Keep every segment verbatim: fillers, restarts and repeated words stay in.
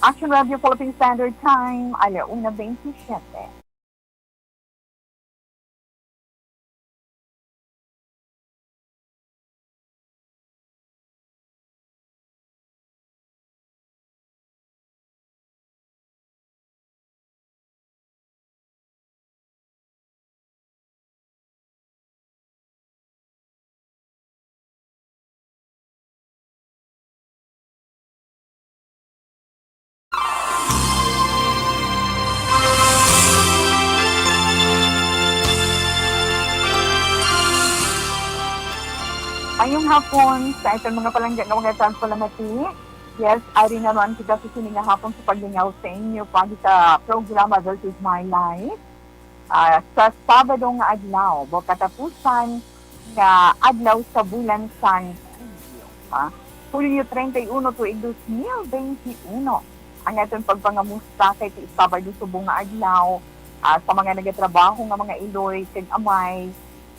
Action Radio Philippine Standard Time, ala una veintisiete. Maayong hapon sa aton mga palangga nga mga tagpalamati. Yes, ari na man kita sa sini nga hapon sa paglingaw sa inyo pagi sa programa This Is My Life. Ah, sa Sabado nga adlaw, o katapusan nga adlaw sa bulan sang Hulyo, ha? Hulyo treinta y uno, tuig dos mil veintiuno. Ang aton pagpangamusta kay ti Sabado subong nga adlaw, ah, sa mga nagatrabaho nga mga iloy kag amay,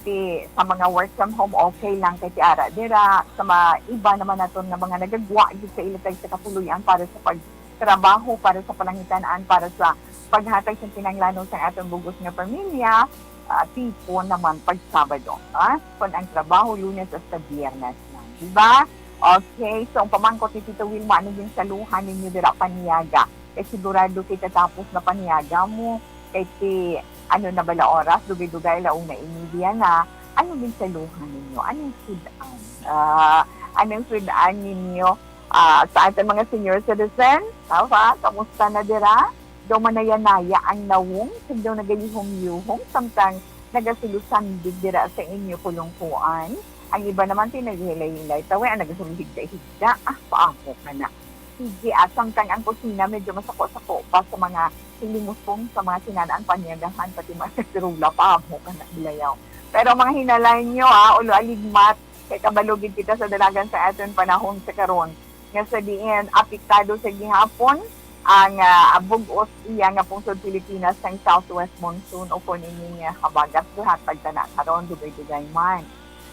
ti sa mga work from home, okay lang kay ti ara dira, sa mga iba naman naton nga mga nagagwa gid sa ila tag sa kapuloy-an para sa pag trabaho para sa palangitan-an, para sa paghatag sa kinahanglanon sa aton bug-os nga pamilya, ah, tipon naman pag Sabado, ha? Kon ang trabaho Lunes hasta Biyernes lang, di ba? Okay, so ang pamangkot ni Tito Wilma, ano ginsaluhan ninyo dira paniaga? Kay sigurado kita tapos na paniaga mo, kay ti, ano na bala oras, dugay-dugay, la una y media na, ano ginsaluhan ninyo? Anong sud-an? Ah, anong sud-an ninyo? Ah, sa aton mga senior citizen, awa, kamusta na dira? Daw manaya-naya ang nawong, kag daw nagayuhom-yuhom, samtang nagasulosandig dira sa inyo kulungkuan. Ang iba naman, ti naghilay-hilay. Tawi, ang nagasulohigda-higda. Ah, paamo ka na. Sige, ah, samtang ang kusina medyo masako-sako pa sa mga hilinguson, sa mga sinanaan paniagahan, pati mga kaserula, paamo ka na, bilayaw. Pero mga hinalay nyo, ah, ulo aligmat, kay kabalo gid kita sa dalagan sa aton panahon sa karon. Nga sa diin apektado sa gihapon ang, ah, bug-os iya nga pungsod Pilipinas sang southwest monsoon o kon ini nga habagat gihatag ta na karon dugay-dugay man.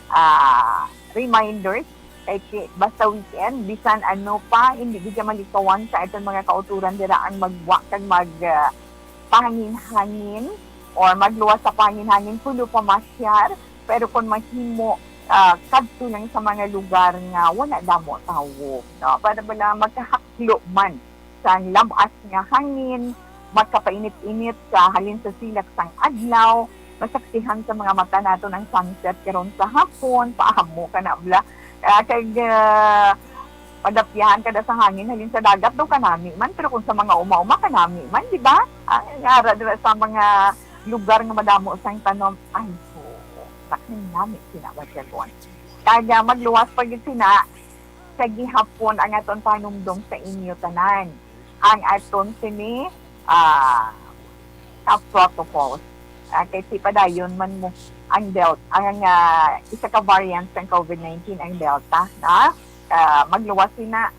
Ah, reminders, kay ki-, basta weekend, bisan ano pa, hindi gid siya malikawan sa aton mga kauturan dira ang magwa kag mag, ah, pahangin-hangin or magluwas sa pahangin-hangin, pulo pa masyar, pero kung mahimo, ah, kadto lang sa mga lugar nga wala damo tawo, no? Para bala magkahaklo man sang lab-as nga hangin, magkapainit-init sa halin sa silak sang adlaw, masaksihan sa mga mata naton ang sunset karon sa hapon, paamo ka na bala. Ah, kag, ah, madapyahan ka da sa hangin halin sa dagat, daw kanami man, pero kung sa mga uma-uma, kanami man, di ba? Ah, nga ara dira sa mga lugar nga madamo sang tanom, ay, oo, sa kanami, sinabat ka kon. Kag, ah, magluwas pa gid sina sa gihapon ang aton panumdom sa inyo tanan. Ang aton sini, ah, ah, protocols. Ah, kay ti padayon man mo ang Delta, ang, ah, isa ka variant sang covid nineteen ang Delta, na, ah, magluwas sina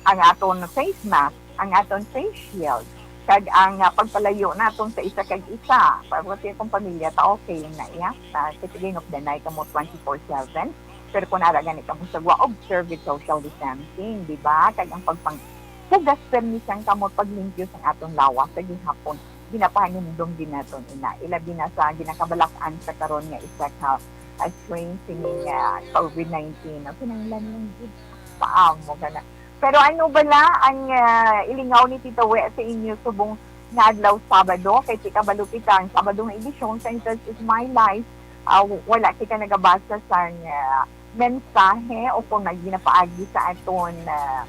ang aton face mask, ang aton face shield, kag ang, ah, pagpalayo naton sa isa kag isa. Para kung pamilya ta, okay lang na iya. Ah, kay ti ginukdanay kamo twenty-four seven. Pero kung ara gani kamo sa gwa, observe it social distancing, di ba? Kag ang pagpang-, hugas permi sang kamot, paglimpyo sang aton lawas sa gihapon, ginapahinumdom din naton ina. Ilabi na sa ginakabalak-an sa karon nga isa ka, ah, strain sini nga covid nineteen. Ang kinahanglan lang gid, paamo ka na. Pero ano bala ang, ah, ilingaw ni Tita We sa inyo subong nga adlaw Sabado? Kay ti kabalo kita, ang Sabado nga edisyon sa This Is My Life, ah, w-, wala kita nagabasa sang, ah, mensahe o kung may ginapaagi sa aton, ah,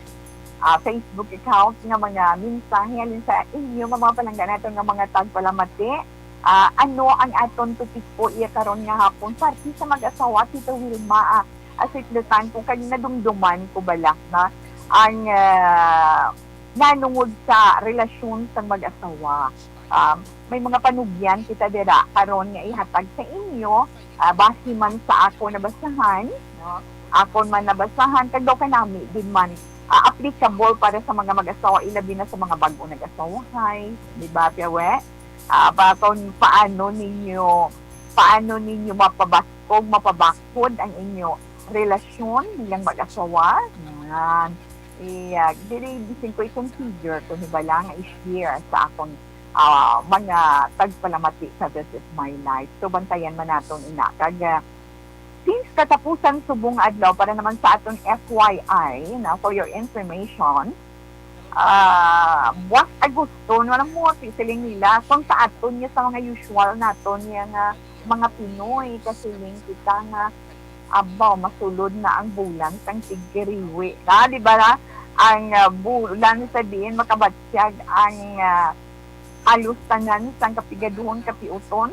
ah, Facebook account nga mga mensahe halin sa inyo nga mga palangga naton nga mga tagpalamati. Ah, ano ang aton topiko iya karon nga hapon? Parte sa mag-asawa, Tita Wilma, ah, asitlutan ko kag nadumduman ko bala na ang, ah, nanungod sa relasyon sang mag-asawa. Um, may mga panugyan kita dira karon nga ihatag sa inyo, ah, basi man sa ako nabasahan, no? Akon man nabasahan, kag daw kanami din man, ah, applicable para sa mga mag-asawa, ilabi na sa mga bag-o nag-asawahay, di ba, Piawe? Ah, pa-, kung paano ninyo, paano ninyo mapabaskog, mapabaskod ang inyo relasyon bilang mag-asawa. Yan. i, ah, dili, bisan ko i-consider kung bala nga i-share sa akon, ah, mga tagpalamati sa This Is My Life. So, bantayan man naton ina. Kag, ah, since katapusan subong adlaw, para naman sa aton F Y I, na, for your information, ah, buwas Agosto, no, alam mo, si-, siling nila, kung sa aton niya sa mga usual naton niya nga mga Pinoy, kasiling kita nga, abaw, masulod na ang bulan sang tigkiriwi. Na, di ba na? Ang, ah, bulan sa diin makabatyag ang, ah, halos tanan sang kapigaduhon, kapiuton,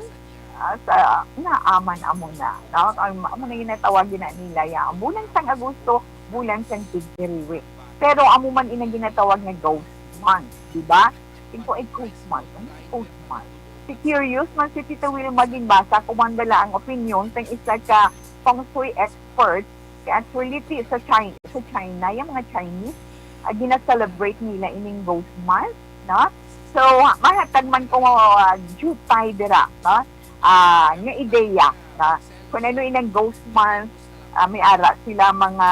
ah, sa naaman amo na, no? Ang amo na ginatawag gina nila ya. Ang bulan sang Agosto, bulan sang tigkiriwi. Pero amo man ina ginatawag nga ghost month, di ba? Tingko ay ghost month. Ano yung ghost month? Si curious man si Tita Wilma, ginbasa ko man bala ang opinion sang isa ka feng shui expert. Kaya actually, ti-, sa China, sa China, yung mga Chinese, ah, gina-celebrate nila ining ghost month, no? So, mahatag man ko, ah, jutay dira, no? Ah, nga ideya, no? Kung ano inang ghost month, ah, may ara sila mga,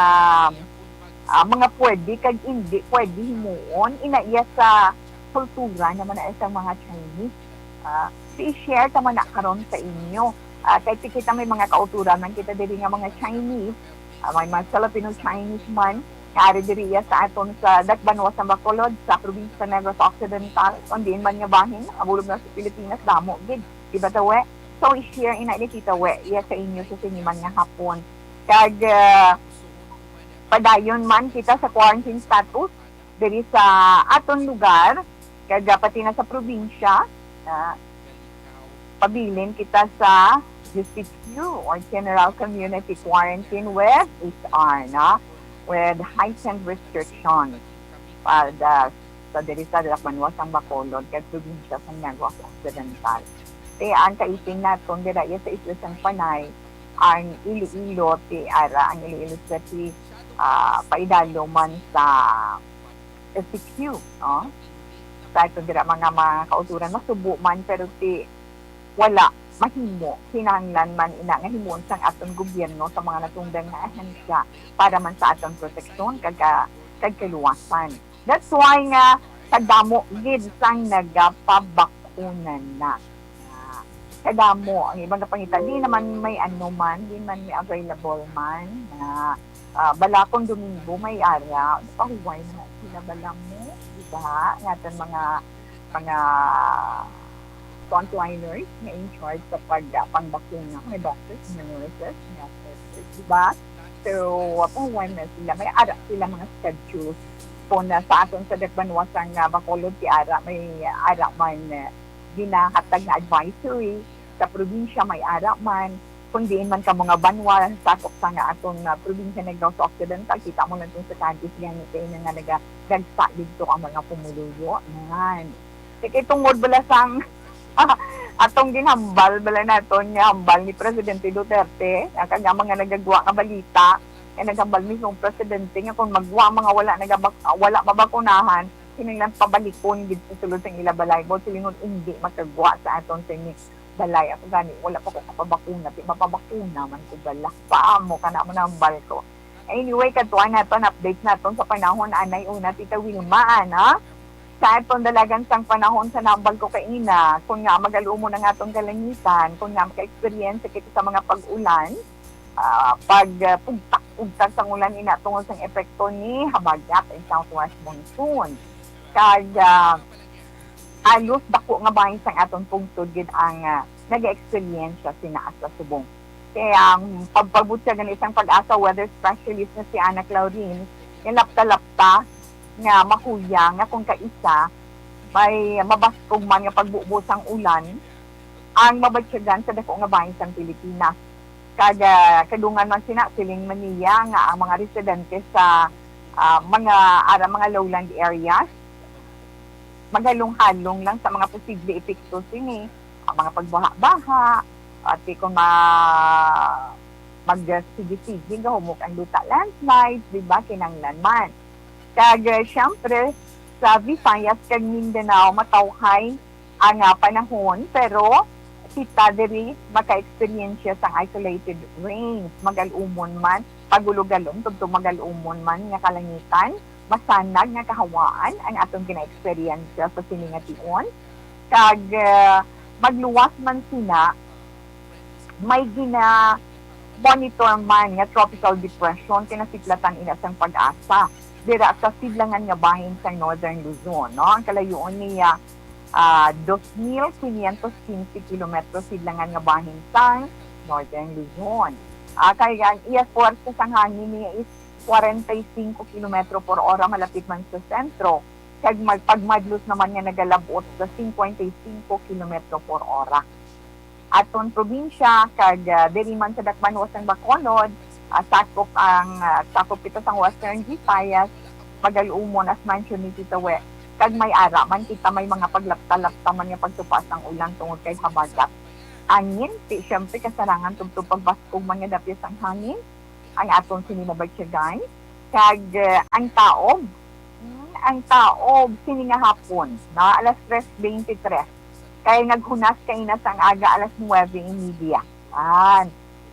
ah, mga pwede kag hindi pwede himuon, ina iya sa kultura naman na sa mga Chinese. Ah, i-share ta man na karon sa inyo. Ah, kay ti kita may mga kauturan man kita diri nga mga Chinese, ah, may mga Filipino Chinese man, nga ari diri iya sa aton sa dakbanwa sa Bacolod, sa probinsya sa Negros Occidental, kon diin man nga bahin, abulog na sa Pilipinas, damo gid. Di ba, Tawe? So, i-share ina ni Tita We, iya sa inyo sa siniman nga hapon. Kag, ah, padayon man kita sa quarantine status diri sa aton lugar, kag, ah, pati na sa probinsya, ah, pabilin kita sa G C Q or General Community Quarantine with H R, no? With heightened restrictions. Pada sa diri sa Dakbanwa sang Bacolod kag probinsya sang Negros Occidental. Kaya ang kaipin naton dira iya sa Isla sang Panay, ang Iloilo, ti ara ang Iloilo City, ah, paidalo man sa S C Q, no? Sa aton dira mga, mga kauturan, masubo man, pero ti wala mahimo, kinahanglan man ina nga himuon sang aton gobyerno sa mga natungdan nga ahensya para man sa aton proteksyon kag ka-, kag kaluwasan. That's why nga kadamo gid sang nagapabakuna na. Ah, kadamo ang ibang kapangita. Di naman may ano man, di man may available man na, ah, balakon Domingo may ara. Pahuway na sila bala mo, di ba? Nga aton mga, mga frontliners nga in charge sa pag, ah, pangbakuna, mga doctors, mga nurses, mga nurses, di ba? So, pahuway na sila. May ara sila mga schedules. Kung na sa aton sa Dakbanwa sang, ah, Bacolod, ti ara, may ara man, ah, ginahatag nga advisory. Sa probinsya, may ara man. Kung diin man ka mga banwa, sakop sa nga aton, ah, probinsya Negros Occidental, kita mo lang tong sa Cadiz, gani kayo na nga naga-, nagsa dito ang mga pumuluyo. Yan. Kay tungod bala sang atong ginhambal bala naton nga hambal ni Presidente Duterte, nga kag ang mga nagagwa nga balita, nga naghambal mismo ang presidente nga kung magwa mga wala nagabak-, wala mabakunahan, kinahanglan pabalikon gid sa sulod sang ila balay. Buot silingon, hindi makagwa sa aton sa ini balay. Ako gani, wala pa ko kapabakuna, ti mapabakuna man ko bala. Paamo ka na mo nahambal ko. Anyway, kadtuan naton, update naton sa panahon, anay una, Tita Wilma, ana. Sa aton dalagan sang panahon sa nambal ko kaina, kun nga mag-alumon ang atong kalangitan, kun nga maka-experience kita sa mga pag-ulan, ah, pag, ah, pugtak-pugtak sang ulan ina tungod sang epekto ni habagat ang southwest monsoon. Kag, ah, halos dako nga bahin sang aton pungsod gid ang, ah, nag-experience sina sa subong. Kaya ang pagpabutya gani sang PAGASA weather specialist nga si Ana Claudine, nilapta-lapta nga mahuya nga kung kaisa may mabaskog man nga pagbubo sang ulan ang mabatyagan sa dako nga bahin sang Pilipinas. Kag, ah, kadungan man sina, siling man niya nga ang mga residente sa, ah, mga, ara, mga lowland areas, magalong-halong lang sa mga posible epekto sini, ang mga pagbaha-baha, pati kung ma-, magsigi-sige, gahumok ang luta, landslides, di ba, kinanglan man. Kag, eh, siyempre, sa Visayas kag Mindanao, matawhay ang, ah, panahon, pero kita diri maka-experience sang isolated rains, magalumon man, pagulog-alom, tubtob magalumon man nga kalangitan, masanag nga kahawaan ang aton gina-eksperyensya sa sini nga tion. Kag, ah, magluwas man sina, may gina-monitor man nga tropical depression kinasiplatan ina sang PAGASA dira sa sidlangan nga bahin sang Northern Luzon, no? Ang kalayuon niya, ah, dos mil quinientos quince kilometro sidlangan nga bahin sang Northern Luzon. Ah, kay ang iya force sang hangin niya is kwarenta y singko kilometro por ora malapit man sa sentro, kag magpagmadlos naman nga nagalab-ot sa singkwenta y singko kilometro por ora. Aton probinsya, kag, ah, diri man sa dakbanuas sang Bacolod, ah, sakop ang, ah, sakop kita sang Western Visayas, magalumon as mentioned ni Tita We, kag may ara man kita, may mga paglapta-lapta man nga pagtupa sang ulan tungod kay habagat. Angin, ti, siyempre, kasarangan tubtob pagbaskog man nga dapyas ang hangin, ang aton sini mabatyagan, kag, eh, ang taob, mm, ang taob sini nga hapon, na alas tres twenty-three, kay naghunas kaina sang aga alas nuwebe y media. Yan.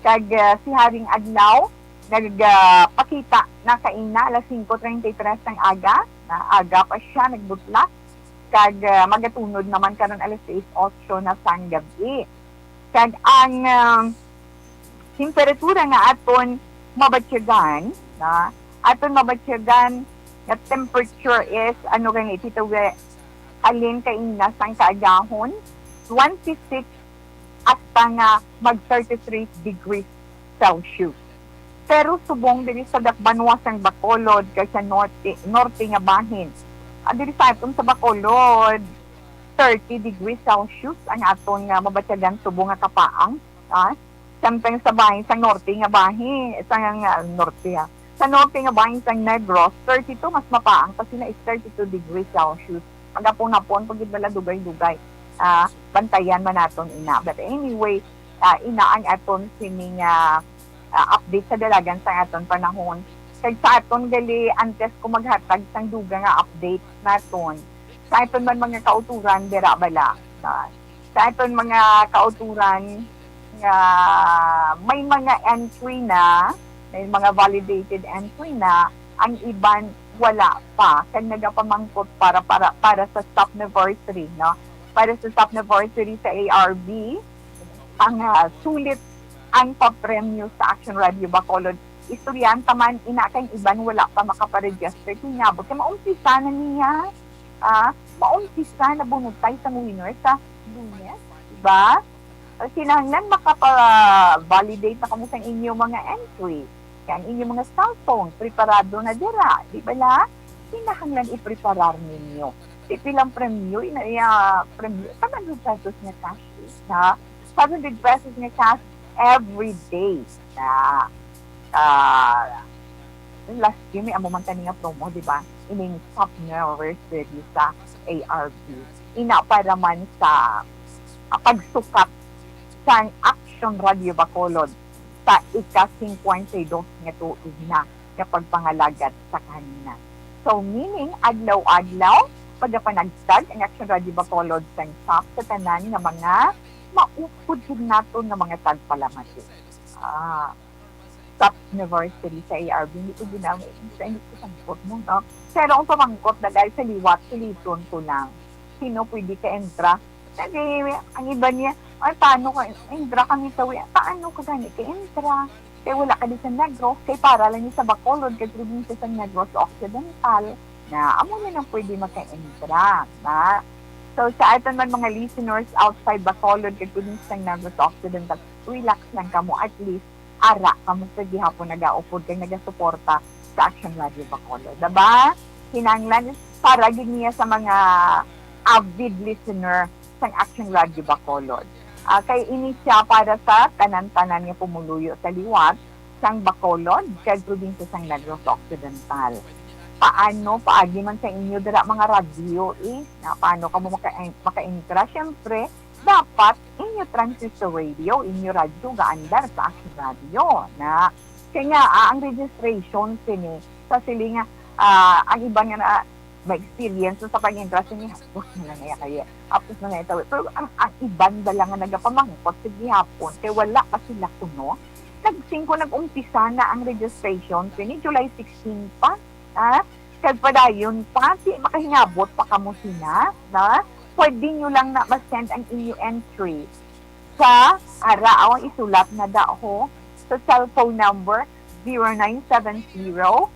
Kag, eh, si Haring Adlaw nagpakita na kaina alas singko treinta y tres sang aga, na aga pa siya nagbutlak, kag, eh, magatunod naman karon alas sais otso na sang gabi. Kag ang, ah, temperatura nga aton mabatyagan, na aton mabatyagan nga temperature is, ano gani, Tita We, halin kaina sang kaagahon, twenty-six hasta nga mag thirty-three degrees Celsius. Pero subong diri sa dakbanuas sang Bacolod kag sa norte, norte nga bahin, ah, diri sa aton sa Bacolod, thirty degrees Celsius ang aton nga mabatyagan subong nga kapaang, ah. Samtang sa bahin sa norte nga bahin, sa nga, nga norte, ha. Sa norte nga bahin sa Negros, thirty-two, mas mapaang pa sina is thirty-two degrees Celsius. Magapon-apon pa gid bala dugay-dugay. Ah, bantayan man naton ina. But anyway, ah, ina ang aton sining, ah, ah, update sa dalagan sa aton panahon. Kag sa aton gali, antes ko maghatag sang dugang nga update naton, sa aton man mga kauturan dira bala, ah, sa aton mga kauturan nga may mga entry na, may mga validated entry na, ang iban wala pa, kag nagapamangkot para, para, para sa Stop Anniversary, no? Para sa Stop Anniversary sa A R B, ang, ah, sulit ang papremyo sa Action Radio Bacolod. Istoryahan ta man ina kay ang iban wala pa makaparegister. Kay ngabot kay maumpisa na niya. Ah, maumpisa na bunutay sang winner sa Lunes, di ba? Ah, kinahanglan makapa-validate na kamo sang inyo mga entry. Kay ang inyo mga cellphone, preparado na dira, di ba la? Kinahanglan ipreparar ninyo. Ti pilang premyo, ina iya premyo, five hundred pesos nga cash, ha? Five hundred pesos nga cash every day. Na, ah, last year, may amo man tani nga promo, di ba? Ining Stop Anniversary sa A R B. Ina para man sa, ah, pagsukat sang Action Radio Bacolod sa ika-singkwenta y dos nga tuig na nga pagpangalagad sa kahanginan. So, meaning, adlaw-adlaw, pagapanagtag ang Action Radio Bacolod sang Stop sa tanan nga mga maupod gid naton nga mga tagpalamati. Ah, Stop Anniversary sa A R B, hindi ko ginamit. Sa hindi ko sangkot mo, no? Pero ang pamangkot na dahil sa liwat, suliton ko lang. Sino pwede ka-entra? Sabi, ang iba niya, "Ay, paano ka, entra kami sa wi-, paano ka gani ka-entra? Kay wala ka di sa Negros, kay para lang ni sa Bacolod, kay probinsya sa Negros Occidental, na amo na lang pwede maka-entra, na." So, sa aton man mga listeners outside Bacolod, kay probinsya sa Negros Occidental, relax lang kamo, at least, ara kamo sa gihapon nagaupod kag nagasuporta sa Action Radio Bacolod. Diba? Kinahanglan para gid niya sa mga avid listener sang Action Radio Bacolod. Ah, kay ini siya para sa tanan-tanan nga pumuluyo sa liwat sang Bacolod kag probinsya sang Negros Occidental. Paano paagi man sa inyo dira mga radyo, eh? Na paano kamo maka-, maka-entra? Siyempre, dapat inyo transistor radio, inyo radyo gaandar sa Action Radio, na. Kay nga, ah, ang registration sini, sa silinga, ah, ang iban nga na, ma-experience sa pag-entra sini, hapos na lang iya kaya, hapos na lang ito. Pero ang, ang iban bala nga nagapamangkot sa gihapon, kay wala pa sila kuno. Nag-, singko nag-umpisa na ang registration sini, July sixteen pa, ha? Sa Pagpadayon pa, di makahingabot pa kamo sina, na pwede nyo lang na ma-send ang inyo entry sa, ara, aw, isulat na daho, sa cellphone number zero nine seven zero,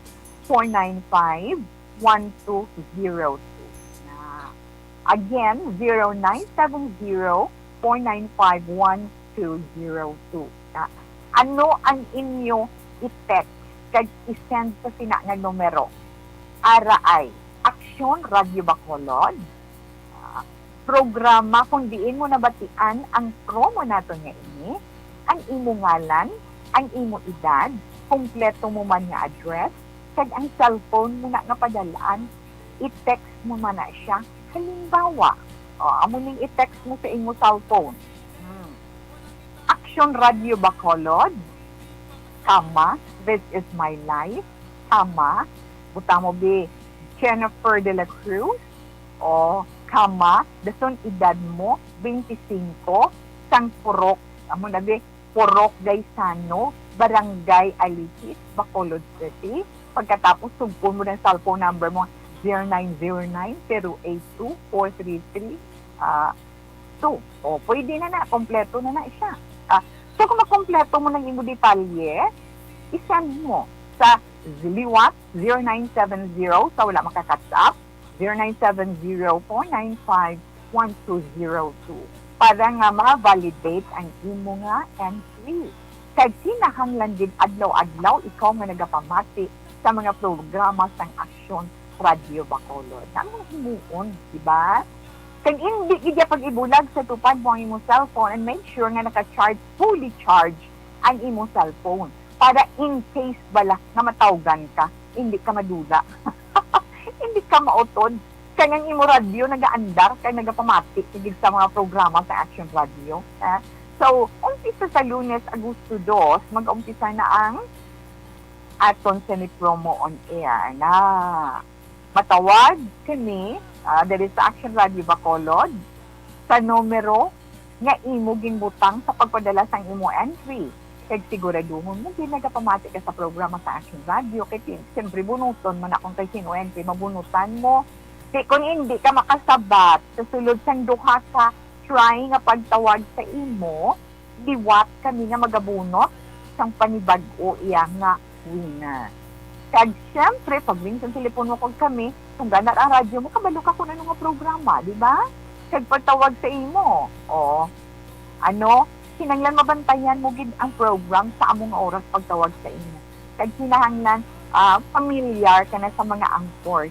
four nine five, one two zero two. Na, again, zero nine seven zero, four nine five, one two zero two. Na, ano ang inyo i-text kag i-send sa sina nga numero? Ara ay, Aksyon Radyo Bacolod, ah, programa kung diin mo nabatian ang promo naton nga ini, ang imo ngalan, ang imo edad, kompleto mo man nga address, kag ang cellphone mo na nga padalaan, i-text mo man na siya. Halimbawa, o, amo ning i-text mo sa imo cellphone. Hmm. Aksyon Radyo Bacolod, kama, This Is My Life, kama, butang mo bi, Jennifer de la Cruz, o, kama, dason edad mo, twenty-five, sang Purok, amo na bi, Purok Gaisano, Barangay Alihis, Bacolod City. Pagkatapos, sugpon mo ang cellphone number mo, zero nine zero nine, zero eight two, four three three, ah, two. O, pwede na na, kompleto na na siya. Ah, so, kung makompleto mo ng imo detalye, i-send mo sa liwat zero nine seven zero sa wala maka-catch up, zero nine seven zero, four nine five, one two zero two, para nga ma-validate ang imo nga entry. Kag kinahanglan gid adlaw-adlaw ikaw nga nagapamati sa mga programa sang Aksyon Radyo Bacolod. Nang himuon, di ba? Kag indi gid ya pag-ibulag sa tupad mo ang imong cellphone and make sure nga naka-charge, fully charge ang imong cellphone. Para in case bala nga matawgan ka, hindi ka madula. Hindi ka mautod. Kay ang imo radyo nagaandar kay nagapamati ka gid sa mga programa sa Action Radio. Ah, so, umpisa sa Lunes, Agosto dos, mag-umpisa na ang aton semi-promo on air na matawag kami, ah, diri sa Action Radio Bacolod sa numero nga imo ginbutang sa pagpadala sang imo entry. Kag siguraduhon mo gid nagapamati ka sa programa sa Action Radio, kay ti-, siyempre bunuton man akong kay sino entry, mabunutan mo. Di, kung hindi ka makasabat sa sulod sang duha ka try nga pagtawag sa imo, liwat kami nga magabunot sang panibag-o iya nga winner. Kag siyempre, pag-ring sang telepono kag kami, kung gana ang radyo mo, kabalo ka kung ano nga programa, di ba? Kag pagtawag sa imo, o, ano, kinahanglan mabantayan mo gid ang program sa amo nga oras pagtawag sa imo. Kag kinahanglan, ah, familiar ka na sa mga anchors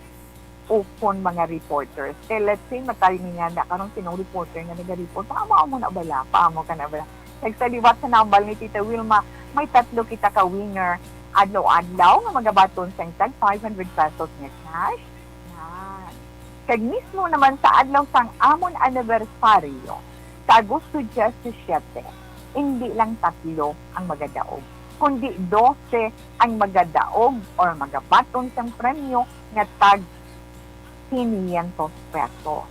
ukon mga reporters. Kay let's say, matay ni nga na karon sinong reporter nga naga-report, paamo mo na bala, paamo ka na bala. Kag sa liwat sa nambal ni Tita Wilma, may tatlo kita ka winner adlaw-adlaw nga magabaton sang tag five hundred pesos nga cash. Yan. Kag mismo naman sa adlaw sang amon anibersaryo, sa Agosto diyesisiyete, hindi lang tatlo ang magadaog, kundi dose ang magadaog or magabaton sang premyo nga tag quinientos pesos.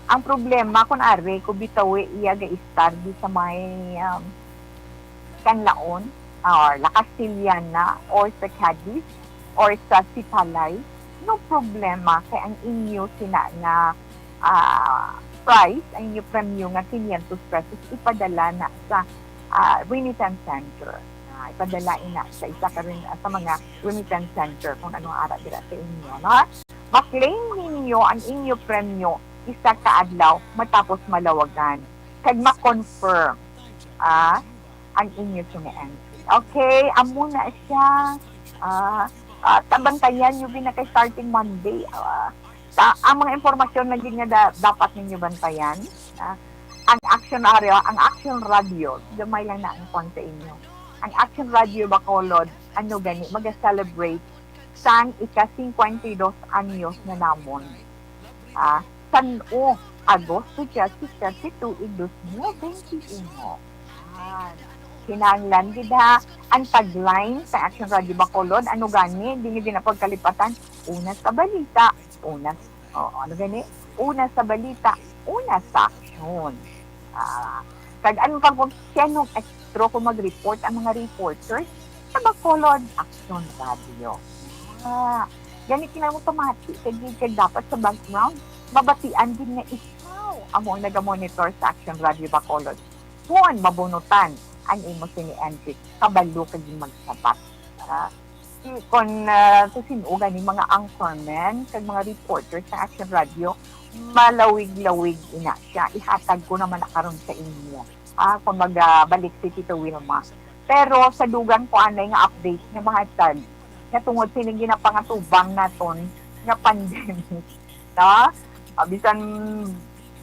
Ang problema, kung ari ko bitawi iya ga-istardi sa may, um, Canlaon, or La Castellana, or sa Cadiz, or sa Sipalay, no problema, kay ang inyo sina nga, ah, prize, ang inyo premyo nga quinientos pesos, ipadala na sa, ah, remittance center. Ah, ipadala ina sa isa ka rin, sa mga remittance center kung ano ara dira sa inyo, no? Ma-claim ninyo ang inyo premyo isa ka adlaw matapos malawagan, kag ma-confirm, ah, ang inyo sini entry. Okay, amo na siya. Ah, ah, tabantayan nyo gid na kay starting Monday. Ah, ta-, ang mga impormasyon na gid nga da-, dapat ninyo bantayan. Ah, ang Action Area, ang Action Radio, gamay lang na ang kuwan sa inyo. Ang Action Radio Bacolod, ano gani, mag-celebrate sang ika-cincuenta y dos anyos na namon. Ah, san-o, Agosto diyesisiyete, tuig dos mil bente uno. Ah, kinahanglan gid ha, ang tagline sa Action Radio Bacolod, ano gani, di nyo ginapagkalipatan, una sa balita, una, o, ano gani, una sa balita, una sa aksyon. Ah, kag ano pag, kung sino ang extra kung mag-report ang mga reporters sa Bacolod Action Radio. Ah, Gani kinahanglan mo pamati kay, kay dapat sa background mabatian gid nga ikaw amo ang nagamonitor sa Action Radio Bacolod. Kon mabunutan ang imo sini entry, kabalo ka gid magsabat. Ah, si, kon, ah, sa sin-o gani mga anchormen kag mga reporter sa Action Radio, malawig-lawig ina siya. Ihatag ko naman na karon sa inyo. Ah, kung magbalik si Tito Wilma. Pero sa dugang ko anay nga update nga mahatag, nga tungod sining ginapangatubang naton nga pandemic, no? Ah, bisan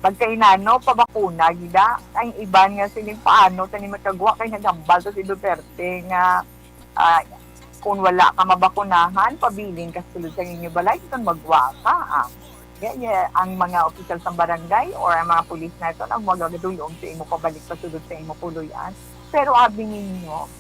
magkainano, pabakuna gida. Ang iban nga siling, "Paano tani makagwa kay naghambal to si Duterte nga, ah, kung wala ka mabakunahan, pabilin ka sulod sa inyo balay, kung magwa ka." Ah, yeah, yeah. Ang mga opisyal sa barangay or ang mga pulis naton ang magadulong sa imo pabalik pasulod sa imo puloy-an. Pero abi ninyo,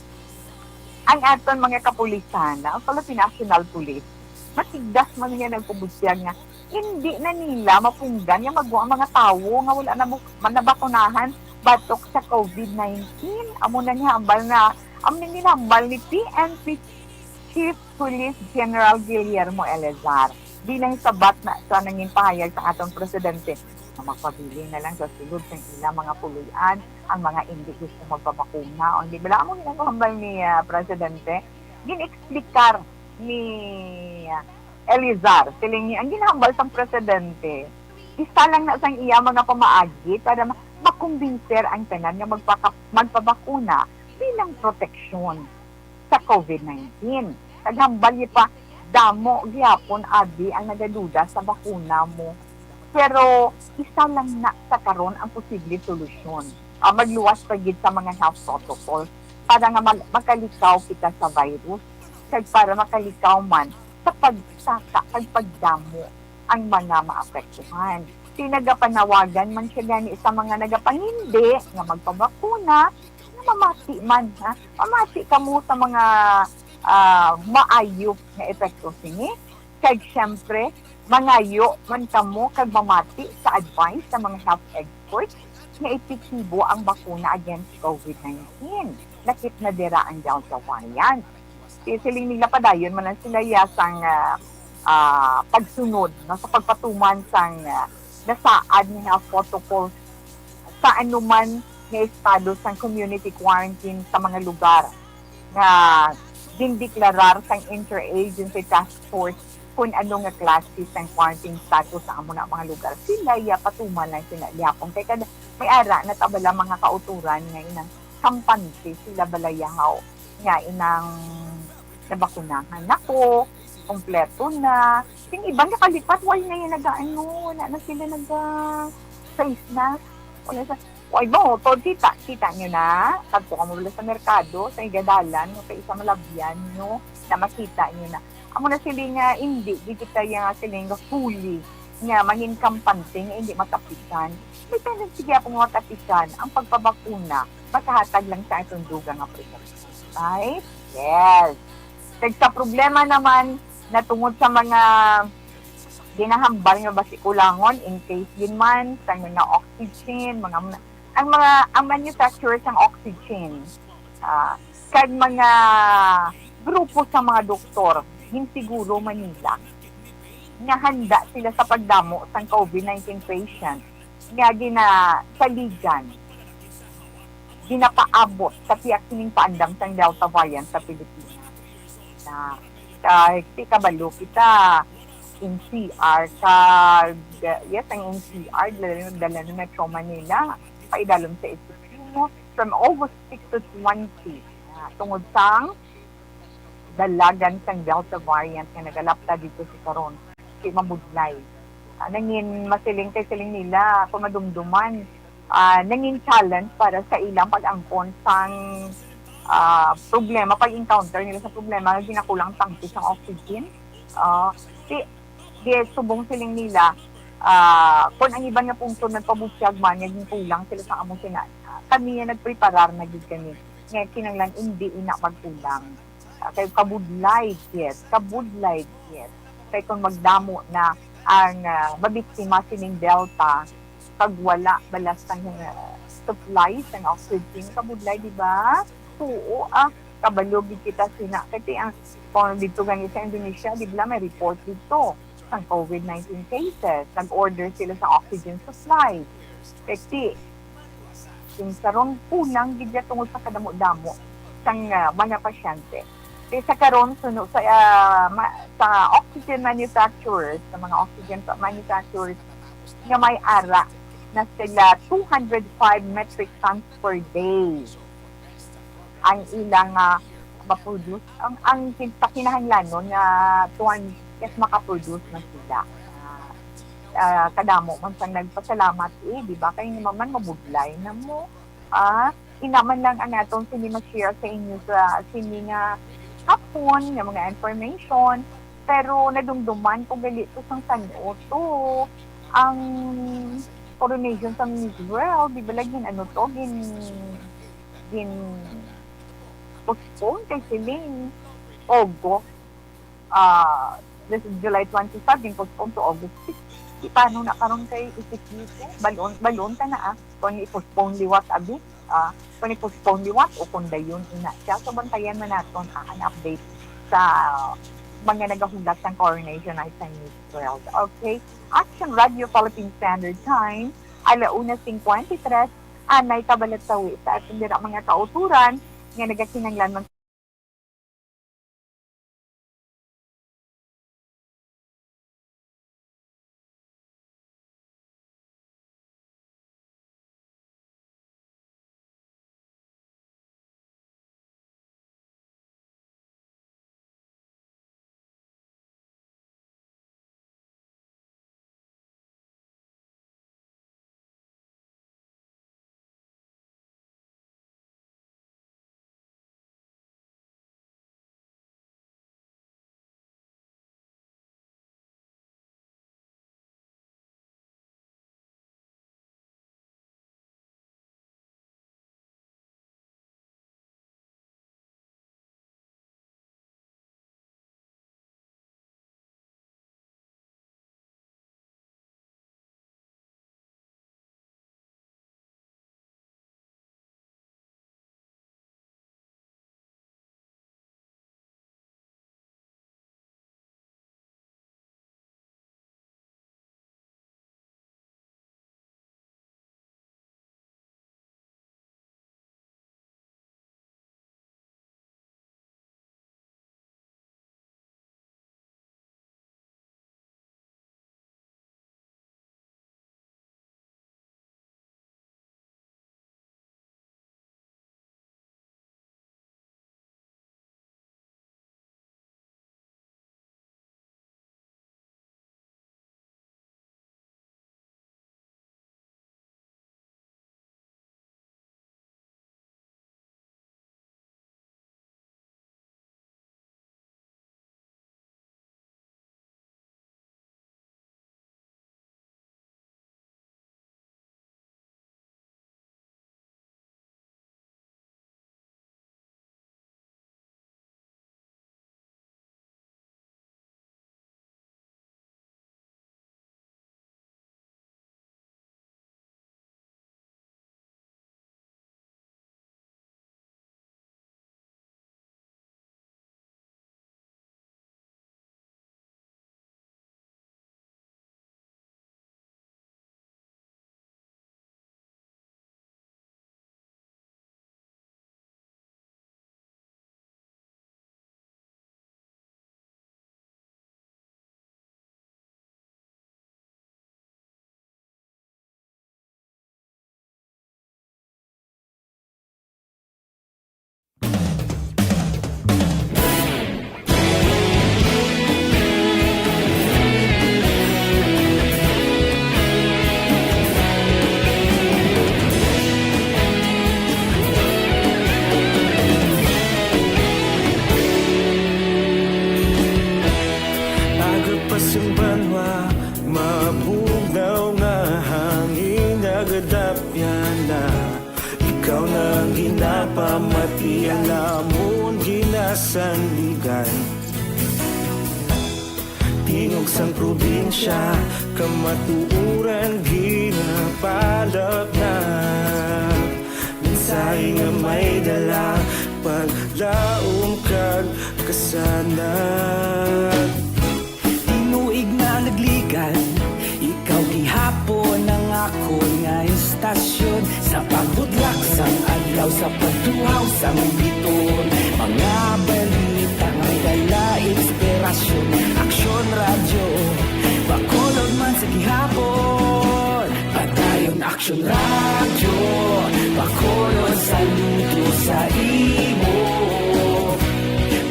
ang aton mga kapulisan, ang Philippine National Police, matigdas man nga nagpabutyag nga hindi na nila mapunggan nga magwa ang mga tawo nga wala na bu-, man nabakunahan batok sa COVID nineteen. Amo na ni hambal nga, amo na ni hambal ni P N P Chief Police General Guillermo Eleazar. Bilang sabat na sa nangin pahayag sa aton presidente, nga magpabilin na lang sa sulod sa ilang mga puloy-an ang mga hindi gusto magpabakuna. O, di ba, amo ginahambal ni, ah, presidente? Gin-explicar ni, ah, Eleazar, siling niya, ang ginahambal sang presidente, isa lang na sang iya mga pamaagi para ma-, makumbinser ang tanan nga magpaka-, magpabakuna bilang proteksyon sa COVID nineteen. Naghambal niya pa, damo gihapon abi ang nagaduda sa bakuna mo. Pero isa lang na sa karon ang posible solusyon. Ah, magluwas pa gid sa mga health protocols para nga mag-, makalikaw kita sa virus, kag para makalikaw man sa pagsaka kag pagdamo ang mga maapektuhan. Tinagapanawagan man siya gani sa mga nagapangindi nga magpabakuna, nga mamati man, ha? Mamati kamo sa mga, ah, maayo nga epekto sini. Kag siyempre, mangayo man kamo kag mamati sa advice sa mga health experts nga epektibo ang bakuna against COVID nineteen. Lakip na dira ang Delta variant. Si-, siling nila padayon man lang sila iya sang, ah, ah, pagsunod, no, sa pagpatuman sang, ah, nasaad nga health protocol sa anuman nga estado sang community quarantine sa mga lugar nga gindeklarar sang Interagency Task Force kung ano nga klase sang quarantine status ang amo na mga lugar. Sila iya patuman lang sila gihapon kay kada may ara na ta bala mga kauturan nga inang kampante sila bala yahaw nga inang nabakunahan ako, kompleto na. Sing iban nakalipat, why na yan nag-ano, wala na sila nag-, ah, face mask. Wala sa, why ba, oh, to, kita, kita nyo na, kadto ka mo wala sa merkado, sa igadalan, mo sa isa malabyan nyo, na makita nyo na. Amo na sila nga, hindi, di kita yung sila nga fully, nga mangin kampante, nga hindi matapisan. May tendency kaya kung matapisan, ang pagpabakuna, makahatag lang sa atong dugang nga proteksyon. Right? Yes. Kag sa problema naman, na tungod sa mga ginahambal nga basi kulangon in case din man sa mga oxygen, mga, ang mga, ang manufacturer sang oxygen, ah, kag mga grupo sa mga doktor, ginsiguro man nila nga handa sila sa pagdamo sang COVID nineteen patient nga ginasaligan, ginapaabot sa tiyak sining paandam sang Delta variant sa Pilipinas. Na, kay, ti kabalo kita, N C R, kag, yes, ang N C R, dala, dala ni Metro Manila, paidalom sa Ejipsyo, from August six to twenty. Ah, tungod sang dalagan sang Delta variant nga nagalapta dito si karon, si mabudlay. Ah, nangin masiling kay siling nila, kung madumduman, ah, nangin challenge para sa ilang pag-angkon sang, ah, problema, pag-encounter nila sa problema nga ginakulang tangke sang oxygen. Ah, si, di, subong siling nila, ah, kung ang iban nga pungsod nagpabutyag man, nga ginkulang sila sa amo sina, ah, kami nga nagpreparar na gid kami nga kinahanglan hindi ina magkulang. Ah, kay kabudlay, yes, kabudlay, yes. Kay kung magdamo na ang, ah, mabiktima sining Delta, kag wala bala sang, ah, supply sang oxygen, kabudlay, di ba? Oo, ah, kabalo gid kita sina. Kay ang, kung dito gani sa Indonesia, di ba may report dito ng covid nineteen cases, nag-order sila sa oxygen supply. Kay ti, yung sarong kulang gid ya tungod sa kadamo-damo sang, ah, mga pasyente. Kay sa karon, suno sa, ah, ma-, sa oxygen manufacturers, sa mga oxygen pa-, manufacturers nga may ara na sila two hundred five metric tons per day ang ilang, ah, maproduce, ang, ang kin-, pakinahanglanon nga tuwan, yes, makaproduce na sila. Ah, ah, kadamo man sang nagpasalamat, eh, di ba? Kay naman mabudlay na mo. Ah, ina man lang ang atong sini ma-share sa inyo sa sini nga hapon nga mga information. Pero nadumduman ko gali to sang san-o to ang coronation sa Miss World. Di ba lagi ano to? Gin, gin postpone kay siling August, ah, this is July twenty-five, gin postpone to August six. Di paano na karon kay isip nito? Balon, balon ta na, ah. Kung i-postpone liwat, abi. Ah, kung i-postpone liwat o kung dayon ina siya. So, bantayan man naton, ah, ang update sa mga nagahulat sang coronation ay sa Miss World. Okay. Action Radio Philippine Standard Time, ala una cincuenta y tres, anay kabalatsawi sa aton dira mga kauturan nga nagakinahanglan man Aga pa sing banwa, mabugnaw nga hangin nagadapyan na. Ikaw na ang ginapamati, ang amon ginasandigan. Tingog sang probinsya, kamatuoran ginapalapnag. Mensahe nga may dala, pag Daom kag kasanag. Tinuig na nagligan, ikaw gihapon ang akon nga istasyon. Sa pagbudlak sang adlaw, sa pagtuhaw sang biton, mga balita nga may dala inspirasyon. Aksyon Radyo, Bacolod man sa gihapon. Padayon Aksyon Radyo, Bacolod, saludo sa imo.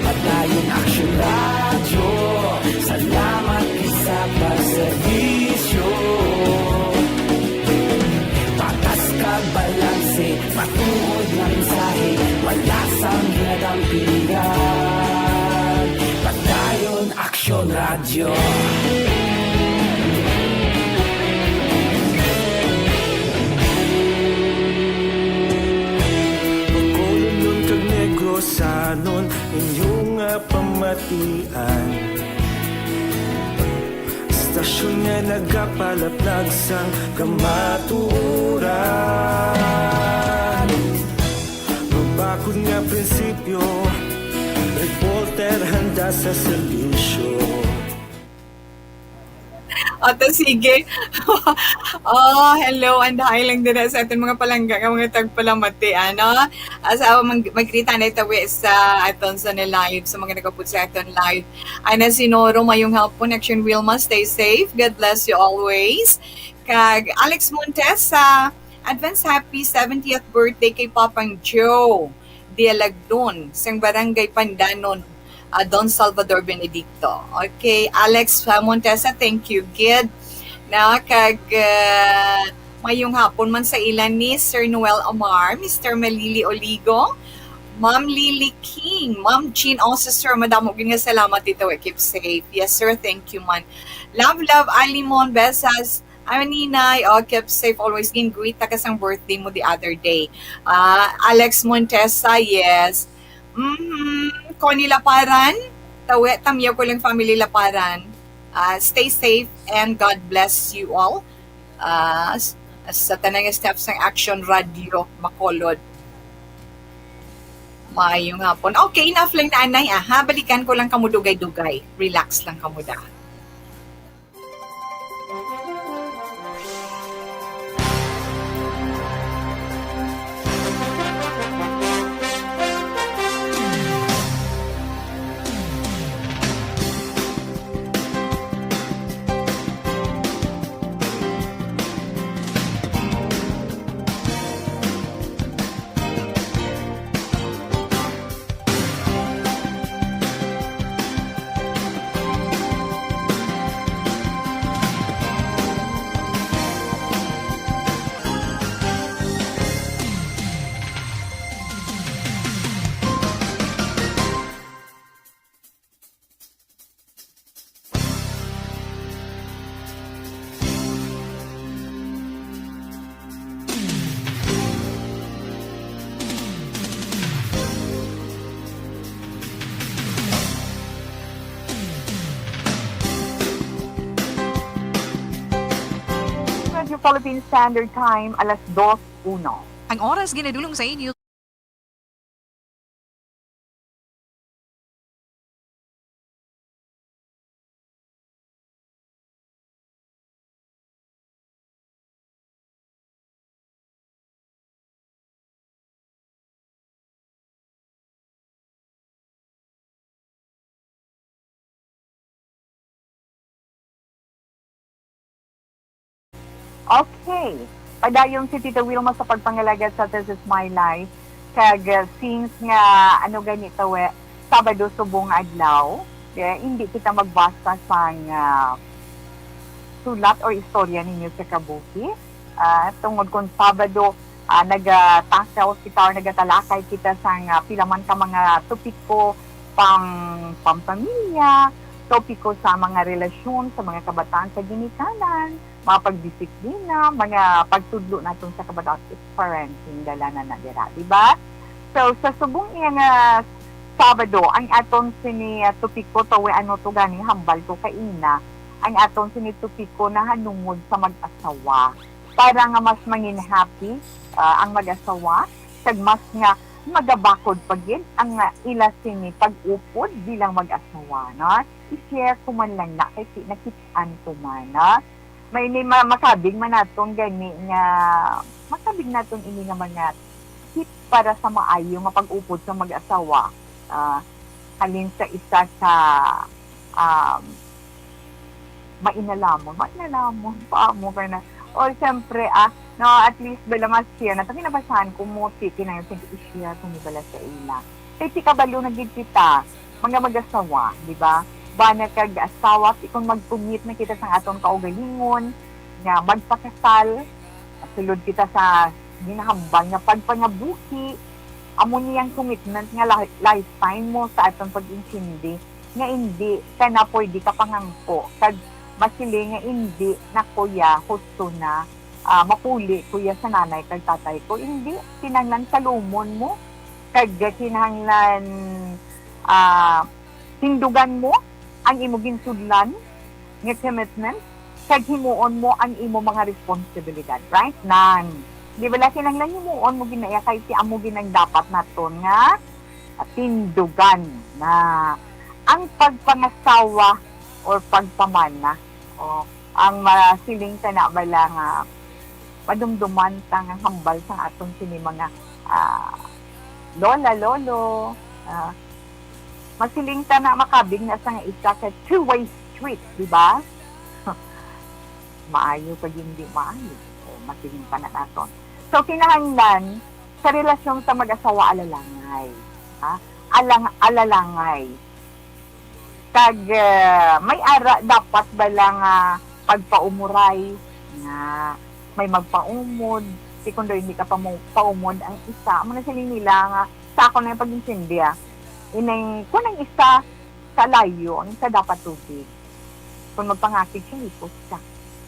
Padayon Aksyon Radyo, salamat gid sa pagserbisyo. Patas kag balanse, matuod nga mensahe, wala sang ginadampingan. Padayon Aksyon Radyo. Bacolodnon kag Negrosanon, inyo nga pamatian. Istasyon nga nagapalaplag sang kamatuoran. Mabakod nga prinsipyo, reporter handa sa serbisyo. Ato, sige. Oh, hello and hi lang din sa aton mga palangga nga mga tagpalamati, ano? Asa mag magkita na itawi sa aton sa na live, sa mga nagapod sa aton live. Ana Sinoro, mayong hapon. Action Wilma, stay safe. God bless you always. Kag Alex Montes, sa advance happy seventieth birthday kay Papang Joe Dialagdon sang Barangay Pandanon, ah, Don Salvador Benedicto. Okay, Alex, ah, Montesa, thank you gid. Na kag, ah, mayong hapon man sa ila ni Sir Noel Amar, Mister Malili Oligo, Ma'am Lily King, Ma'am Jean, also, sir, madamo gid nga salamat dito. Keep safe. Yes, sir. Thank you, man. Love, love, Alimon Besas, Amininay, oh, keep safe always. Gin-greet ta ka sang birthday mo the other day. Ah, Alex Montesa, yes. Mhm. Connie Laparan, tawe, tamiyaw ko lang family Laparan. Ah, stay safe and God bless you all. Ah, s-, sa tanang staff sang Action Radio Bacolod. Maayong hapon. Okay, enough lang na, anay, ah, ha? Balikan ko lang kamo dugay-dugay. Relax lang kamo da. Radyo Philippine Standard Time, alas dos uno. Ang oras ginadulong sa inyo. Okay. Padayon si Tita Wilma sa pagpangalagad sa This Is My Life. Kag, uh, since nga, ano gani to, eh, Sabado subong adlaw, eh, hindi kita magbasa sang, uh, sulat or istorya ninyo sa kabuhi. Ah, tungod kung Sabado, ah, nagatackle kita or nagatalakay kita sang, ah, pila man ka mga topiko pang pampamilya, topiko sa mga relasyon sa mga kabataan sa ginikanan, mga pagdisiplina, mga pagtudlo naton sa kabataan, it's parenting, dala na na dira, di ba? So, sa subong iya nga Sabado, ang aton sini, ah, topiko, tawi, ano to gani, hambal ko kaina, ang aton sini topiko nahanungod sa mag-asawa. Para nga mas mangin happy, ah, ang mag-asawa, kag mas nga magabakod pa gid ang, ah, ila sini pag-upod bilang mag-asawa, no? I-share ko man lang na kay ti-, nakit-an ko man, no? May, may ma-, makabig man naton gani nga, makabig naton ini nga mga tip para sa maayo nga pag-upod sa mag-asawa. Ah, halin sa isa ka, um, mainalamon, mainalamon pa mo ka na. O, siyempre, ah, no, at least bala mas siya na, pag kinabasahan ko mo, ti-, kinahanglan sing i-share ko ni bala sa ila. Kay ti kabalo na gid kita, mga mag-asawa, di ba? Bana kag asawa, ti kung mag-commit na kita sa aton kaugalingon, nga magpakasal, sulod kita sa ginahambal nga pagpangabuhi, amo ni ang commitment nga li-, lifetime mo sa aton pag-intindi, nga indi ka na pwede ka pangangko, kag masiling nga indi na, kuya, husto na, ah, mapuli, kuya, sa nanay kag tatay ko. Indi, kinahanglan salumon mo, kag kinahanglan, ah, tindugan mo ang imo ginsudlan nga commitment, kag himuon mo ang imo mga responsibilidad. Right? Nan. Di bala, kinahanglan himuon mo gid na iya kay ti amo gid ang dapat naton nga tindugan na ang pagpangasawa or pagpamana. O, ang masiling ka na bala nga madumduman ta nga hambal sang aton sini mga, ah, lola, lolo, ah, masiling ta na makabig na sa nga isa ka two-way street, di ba? Maayo kag hindi maayo. O, masiling pa na naton. So, kinahanglan, sa relasyon sa mag-asawa, alalangay. Ha? Alang-, alalangay. Kag, ah, may ara dapat bala nga pagpaumuray nga may magpaumod, si kundo hindi ka pa mo-, paumod ang isa. Amo na siling nila nga, sa akon na yung pag-intindi, ah. Inay, kung ang isa sa layo, ang isa dapat tubig. Kung magpangakig siya, hipos ka.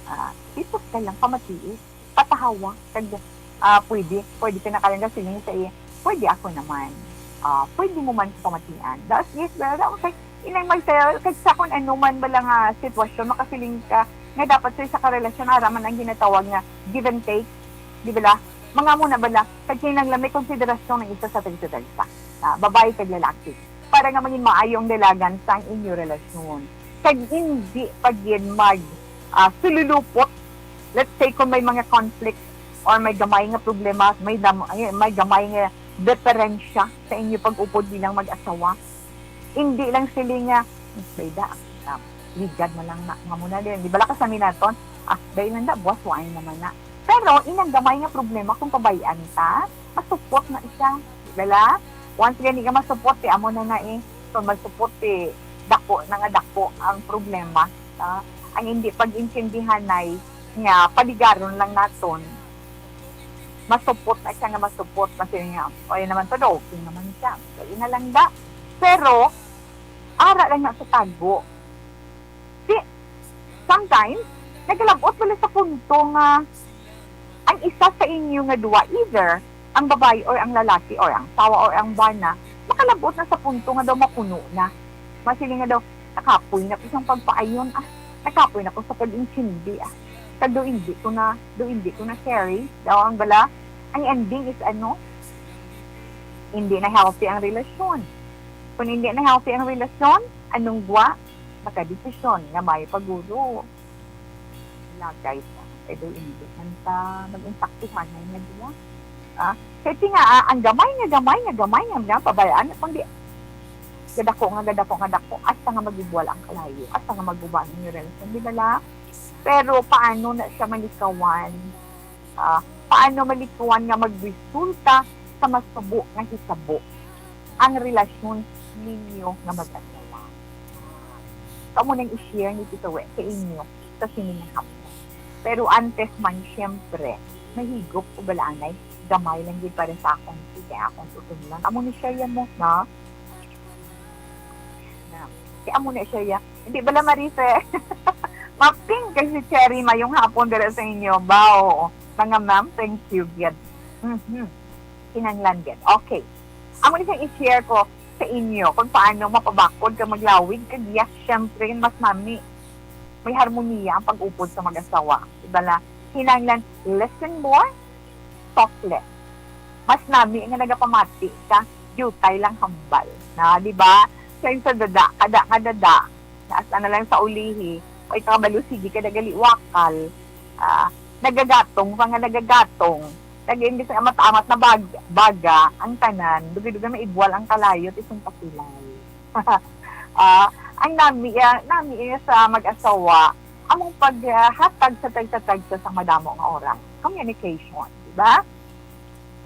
Ah, hipos ka lang, pamatiis, patahawa, kag, ah, pwede, pwede ka nakalangga siling sa iya, pwede ako naman. Ah, pwede mo man sa pamatian. Das, yes, brother, okay. Inang magsayaw, kag sa kung ano man bala nga sitwasyon, makasiling ka nga dapat sa isa ka relasyon, ara man ang ginatawag nga give and take. Di bala? Mga mo na bala, kag kinahanglan may konsiderasyon ng isa sa tagsa-tagsa. Ah, babae kag lalaki. Para nga maging maayo ang dalagan sang inyo relasyon. Kag hindi pa gid mag, ah, sululupot. Let's say, kung may mga conflict or may gamay nga problema, may dam-, ay, may gamay nga diferensya sa inyo pag-upod bilang mag-asawa. Hindi lang sila nga, "Bay da, ah, ligad na lang na, nga muna din." Di bala kasami naton? Ah, bay lang da, buwas, waay naman na. Pero, inang gamay nga problema, kung pabayaan ta, masupot na siya. Di bala? Once gani nga masupot, ti amo na na eh. So, masupot, ti dako na nga dako ang problema. Ah, ang hindi pag-intindihanay nga paligaron lang naton, masupot na siya nga masupot, kasi nga, "Ay naman to, okay naman siya." So, yun na lang da. Pero, ara lang na sa tago. Si, sometimes, nagalabot bala sa punto nga ang isa sa inyo nga duwa, either ang babayi or ang lalaki or ang asawa or ang bana, makalabot na sa punto nga daw mapuno na. Masiling nga daw, "Nakapoy na ko sa pagpaayon, ah. Nakapoy na ko sa pag-intindi, ah. Kag daw hindi ko na, daw hindi ko na carry." Daw ang bala, ang ending is ano? Hindi na healthy ang relasyon. Kung hindi na healthy ang relasyon, anong gwa? Makadesisyon nga may paguro. Lagay sa, eh, do hindi man ta mag-impaktuhan na yung nagwa. Ah, kaya ti nga, ah, ang gamay nga, gamay nga, gamay nga, nga, pabayaan na, kundi gadako nga, gadako nga, dako, hasta nga magigwal ang kalayo, hasta nga maguba ang inyong relasyon, di ba la? Pero paano na siya malikawan? Ah, paano malikawan nga magresulta sa masubo nga hitabo ang relasyon ninyo nga mag-asawa? Kamo nang i-share ni Tito We sa inyo sa sini nga hapon. Pero antes man, siyempre, mahigop o balaanay, gamay lang gid para sa akon, kay akon tutunan. Amo ni siya yan mo, no? Na. Kay amo na siya yan. Hindi bala, Marife? Maping kay si Cherry, mayong hapon dira sa inyo. Bao, mga ma'am, thank you, gid. Mhm. Kinanglan gid. Okay. Amo ni siyang i-share ko sa inyo kung paano mapabakod ka maglawig kag yes, syempre, mas mami, may harmoniya ang pag-upod sa mag-asawa. Diba na, kinahanglan listen more, talk less. Mas nami nga nagapamati ka, diutay lang hambal. Na, di ba? Sa, sa dada, kada nga dada, naas na lang sa ulihi, o ikabalo, sige ka nagaliwakal, ah, nagagatong pa nga nagagatong, nag-imbis nga amat-amat na bag-, baga ang tanan, dugay-dugay maigwal ang kalayo, ti sungkasilay. Ah, ang nami, ah, nami, ah, sa mag-asawa, among paghatag sa tagsa-tagsa sang madamo nga oras. Communication, di ba?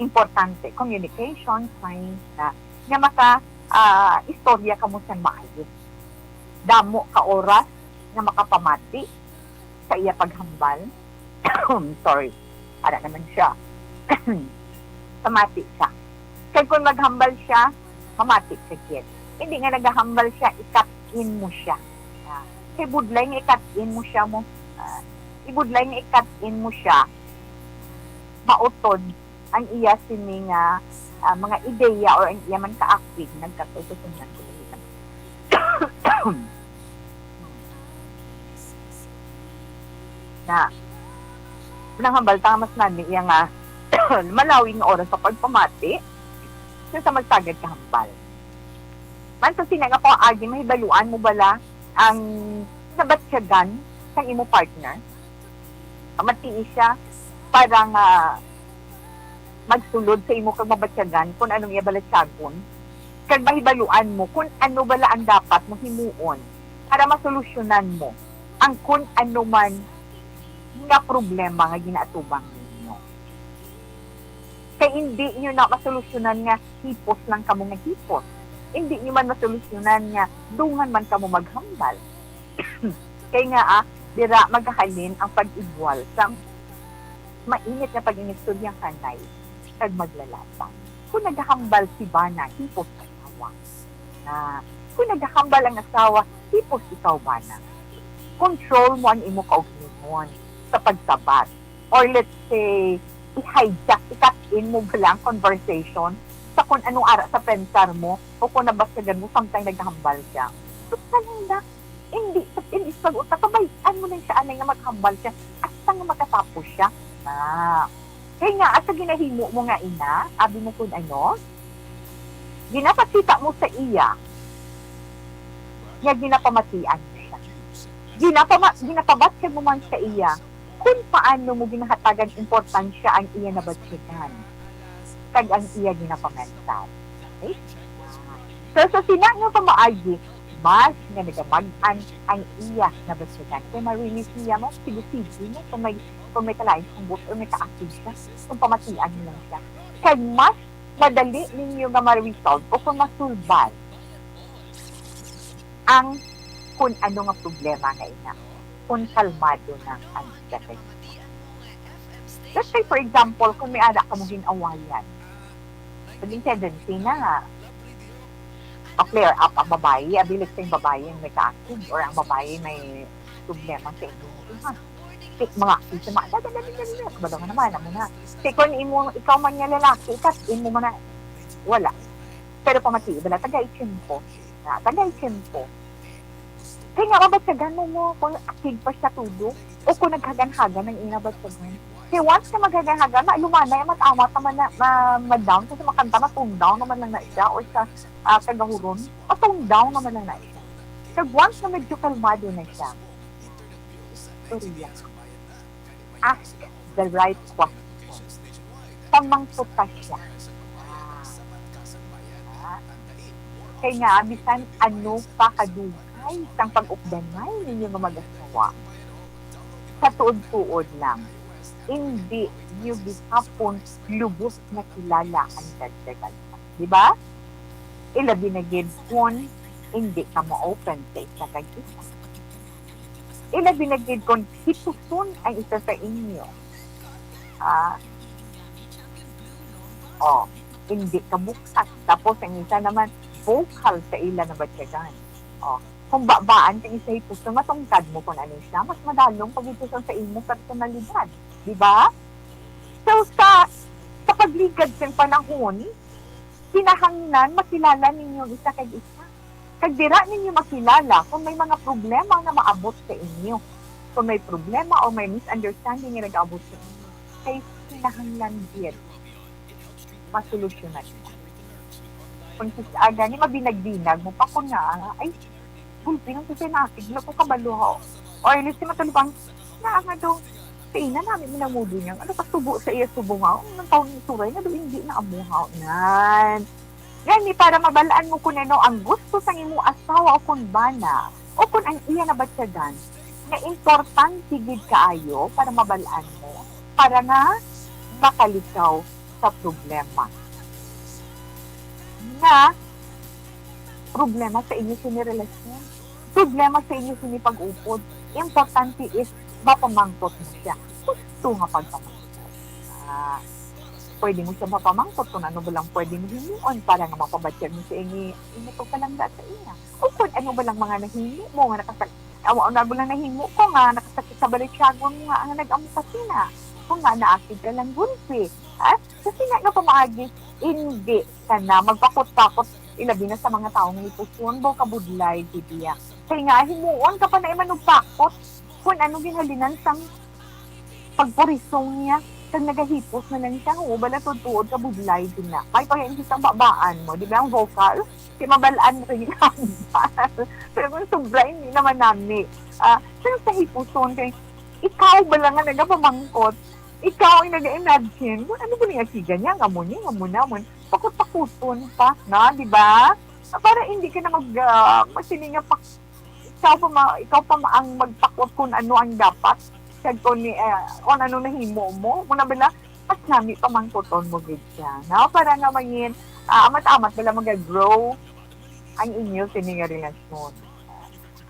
Importante, communication, sign na, nga maka, ah, istorya kamo sang maayo. Damo ka oras nga makapamati sa iya paghambal. Sorry. Ara naman siya. Pamati siya. Kag kung maghambal siya, mamati ka gid. Hindi nga naghahambal siya, ikat-in mo siya. Ah, kay budlay nga ikat-in mo siya mo. Ah, ibudlay nga ikat-in mo siya, mautod ang iya sini nga, ah, mga ideya or ang iya man kaakig nagkatutunan. Na, nanghambal ta nga mas nami iya nga malawig nga oras sa pagpamati kaysa magtagad ka hambal. Man sa sina nga paagi, mahibaluan mo bala ang nabatyagan sang imo partner? Pamatii siya para nga magsulod sa imo kag mabatyagan kung anong iya balatyagon, kag mahibaluan mo kung ano bala ang dapat mo himuon para masolusyonan mo ang kung ano man nga problema nga ginaatubang ninyo. Kay indi nyo na masolusyonan nga hipos lang kamo nga hipos. Indi nyo man masolusyonan nga dungan man kamo maghambal. Kay nga, ah, dira magahalin ang pag-igwal sa mainit nga pag-inistorya kanay kag maglalasa. Kung naghahambal si bana, hipos ang asawa. Na, kung naghahambal ang asawa, hipos ikaw bana. Control mo ang imo kaugalingon sa pagsabat. Or let's say, i-hijack, ikat-in mo bala ang conversation sa kung anong ara sa pensar mo o kung nabatyagan mo samtang naghahambal siya. Basta lang na, hindi, hindi sa utak, pabayaan mo lang siya, anay nga maghambal siya, hasta nga makatapos siya. Na, kay nga, sa ginahimo mo nga ina, abi mo kung ano, ginapakita mo sa iya nga ginapamatian mo siya. Ginapama-, ginapabatyag mo man sa iya kung paano mo ginahatagan importansya ang iya nabatyagan kag ang iya ginapamensar. Okay? So, sa sina nga pamaagi, mas nga nagamag-an ang iya nabatyagan. Kay ma-release niya, mas sige-sige mo kung may, kung may kalain siyang buot o may kaakig siya, kung pamatian mo lang siya. Kag mas madali ninyo nga ma-resolve o kung masulbad ang kung ano nga problema nga ina, kung kalmado na ang isa kag isa. Let's say, for example, kung may ara kamo gin-awayan, pwedeng tendency na nga ma-flare up ang babayi, abi, let's say, babayi ang may kaakig or ang babayi may problema sa inyo. Ha? Di, mga, di siya ma-, dali, dali, dali, dali. Kabalo nga naman, amo na. Kay kung imo, ikaw man nga lalaki, ikat-in mo man na, wala. Pero pamati, wala, taga-itsimpo. Na, taga-itsimpo. Kay nga, mabatyagan mo mo kung akig pa siya tulo o kung naghagan-hagan ang ina batyagan. Kay once na maghagan-hagan, ma-, lumanay, mat-amat naman na, ma-, ma-down, kasi makanta, ma-tone down naman lang na siya, or sa, ah, kagahuron, ma-tone down naman lang na siya. Kag once na medyo kalmado na siya, istorya. Ask the right question. Pamangkot ka siya. Ah. Kay nga, bisan ano pa kadugay sang pag-updanay ninyo nga mag-asawa, sa tuod-tuod lang, indi nyo gihapon lubos nakilala ang tagsa-tagsa. Di ba? Ilabi na gid kon indi ka ma-open sa isa kag isa. Ilabi na gid kon hipuson ang isa sa inyo. Ah. Oh, hindi ka bukas. Tapos ang isa naman, vocal sa ila nabatyagan. Oh, kung babaan kang isa hipuson, matungkad mo kung ano siya, mas madalong paghipuson sa imo personalidad. Di ba? So, sa, sa pagligad sa panahon, kinahanglan makilala ninyo ang isa kag isa. Kag dira ninyo makilala kung may mga problema nga maabot sa inyo. Kung may problema o may misunderstanding nga nag-abot sa inyo, kay kinahanglan gid masolusyonan mo. Kung sis-, ah, gani mabinag-binag mo pa, kung nga, ah, ay, gulpi nang sis-, ay, nakig, wala ko kabalo, ha. Or, let's say, matulog ang, na, nga daw, sa ina namin minamudo niya, ano, kasubo sa iya, subo nga, ang nang taon ni Suray, nga daw, hindi na amuhaw, nan. Gani, para mabalaan mo kung ano ang gusto sang imo asawa o kung bana, o kung ang iya nabatyagan, nga importante gid kaayo para mabalaan mo, para nga makalikaw sa problema. Nga problema sa inyo sini relasyon, problema sa inyo sini pag-upod. Importante is mapamangkot mo siya. Gusto nga pagpamangkot. Ah, pwede mo siya mapamangkot kung ano ba lang pwede mo himuon para nga mapabatyag mo sa inyo, inyo pagpalangga sa iya. O kung ano ba lang mga nahimo mo nga nakasal-, awa, ano ba lang nahimo ko nga nakasakit sa balityagon mo nga ang nag-amo ka sina. Kung nga naakid ka lang gulpi. Ha? Kasi nga, nga pamaagi, hindi ka na magpakot-pakot, ilabi na sa mga tawo nga hipuson, baw kabudlay gid iya. Kay nga, himuon ka pa na imanugpakot kung ano ginhalinan sang pagpurisong niya, kag nagahipos na lang siya, oo, bala tuod-tuod kabudlay gid na. May pa yan kitang babaan mo, di ba, ang vocal? Kay mabalaan mo kay ginambal. Pero kung sobra, hindi naman nami. Ah, pero sa hipuson, kay ikaw bala nga nagapamangkot, ikaw ang nag-imagine, kung ano ba niya siga niya, nga mo niya, nga mo na, mo. Pakot-pakuton pa, na, di ba? Ah, para hindi ka na mag, ah, masini nga pak-, ikaw pa ma-, ikaw pa ma-, ang magpakot kung ano ang dapat. Kag kung ni, ah, kung ano nahimo mo, mo na bala, mas nami pamangkuton mo gid siya, no? Para nga mangin, ah, amat-amat bala mag-grow ang inyo sini nga relasyon.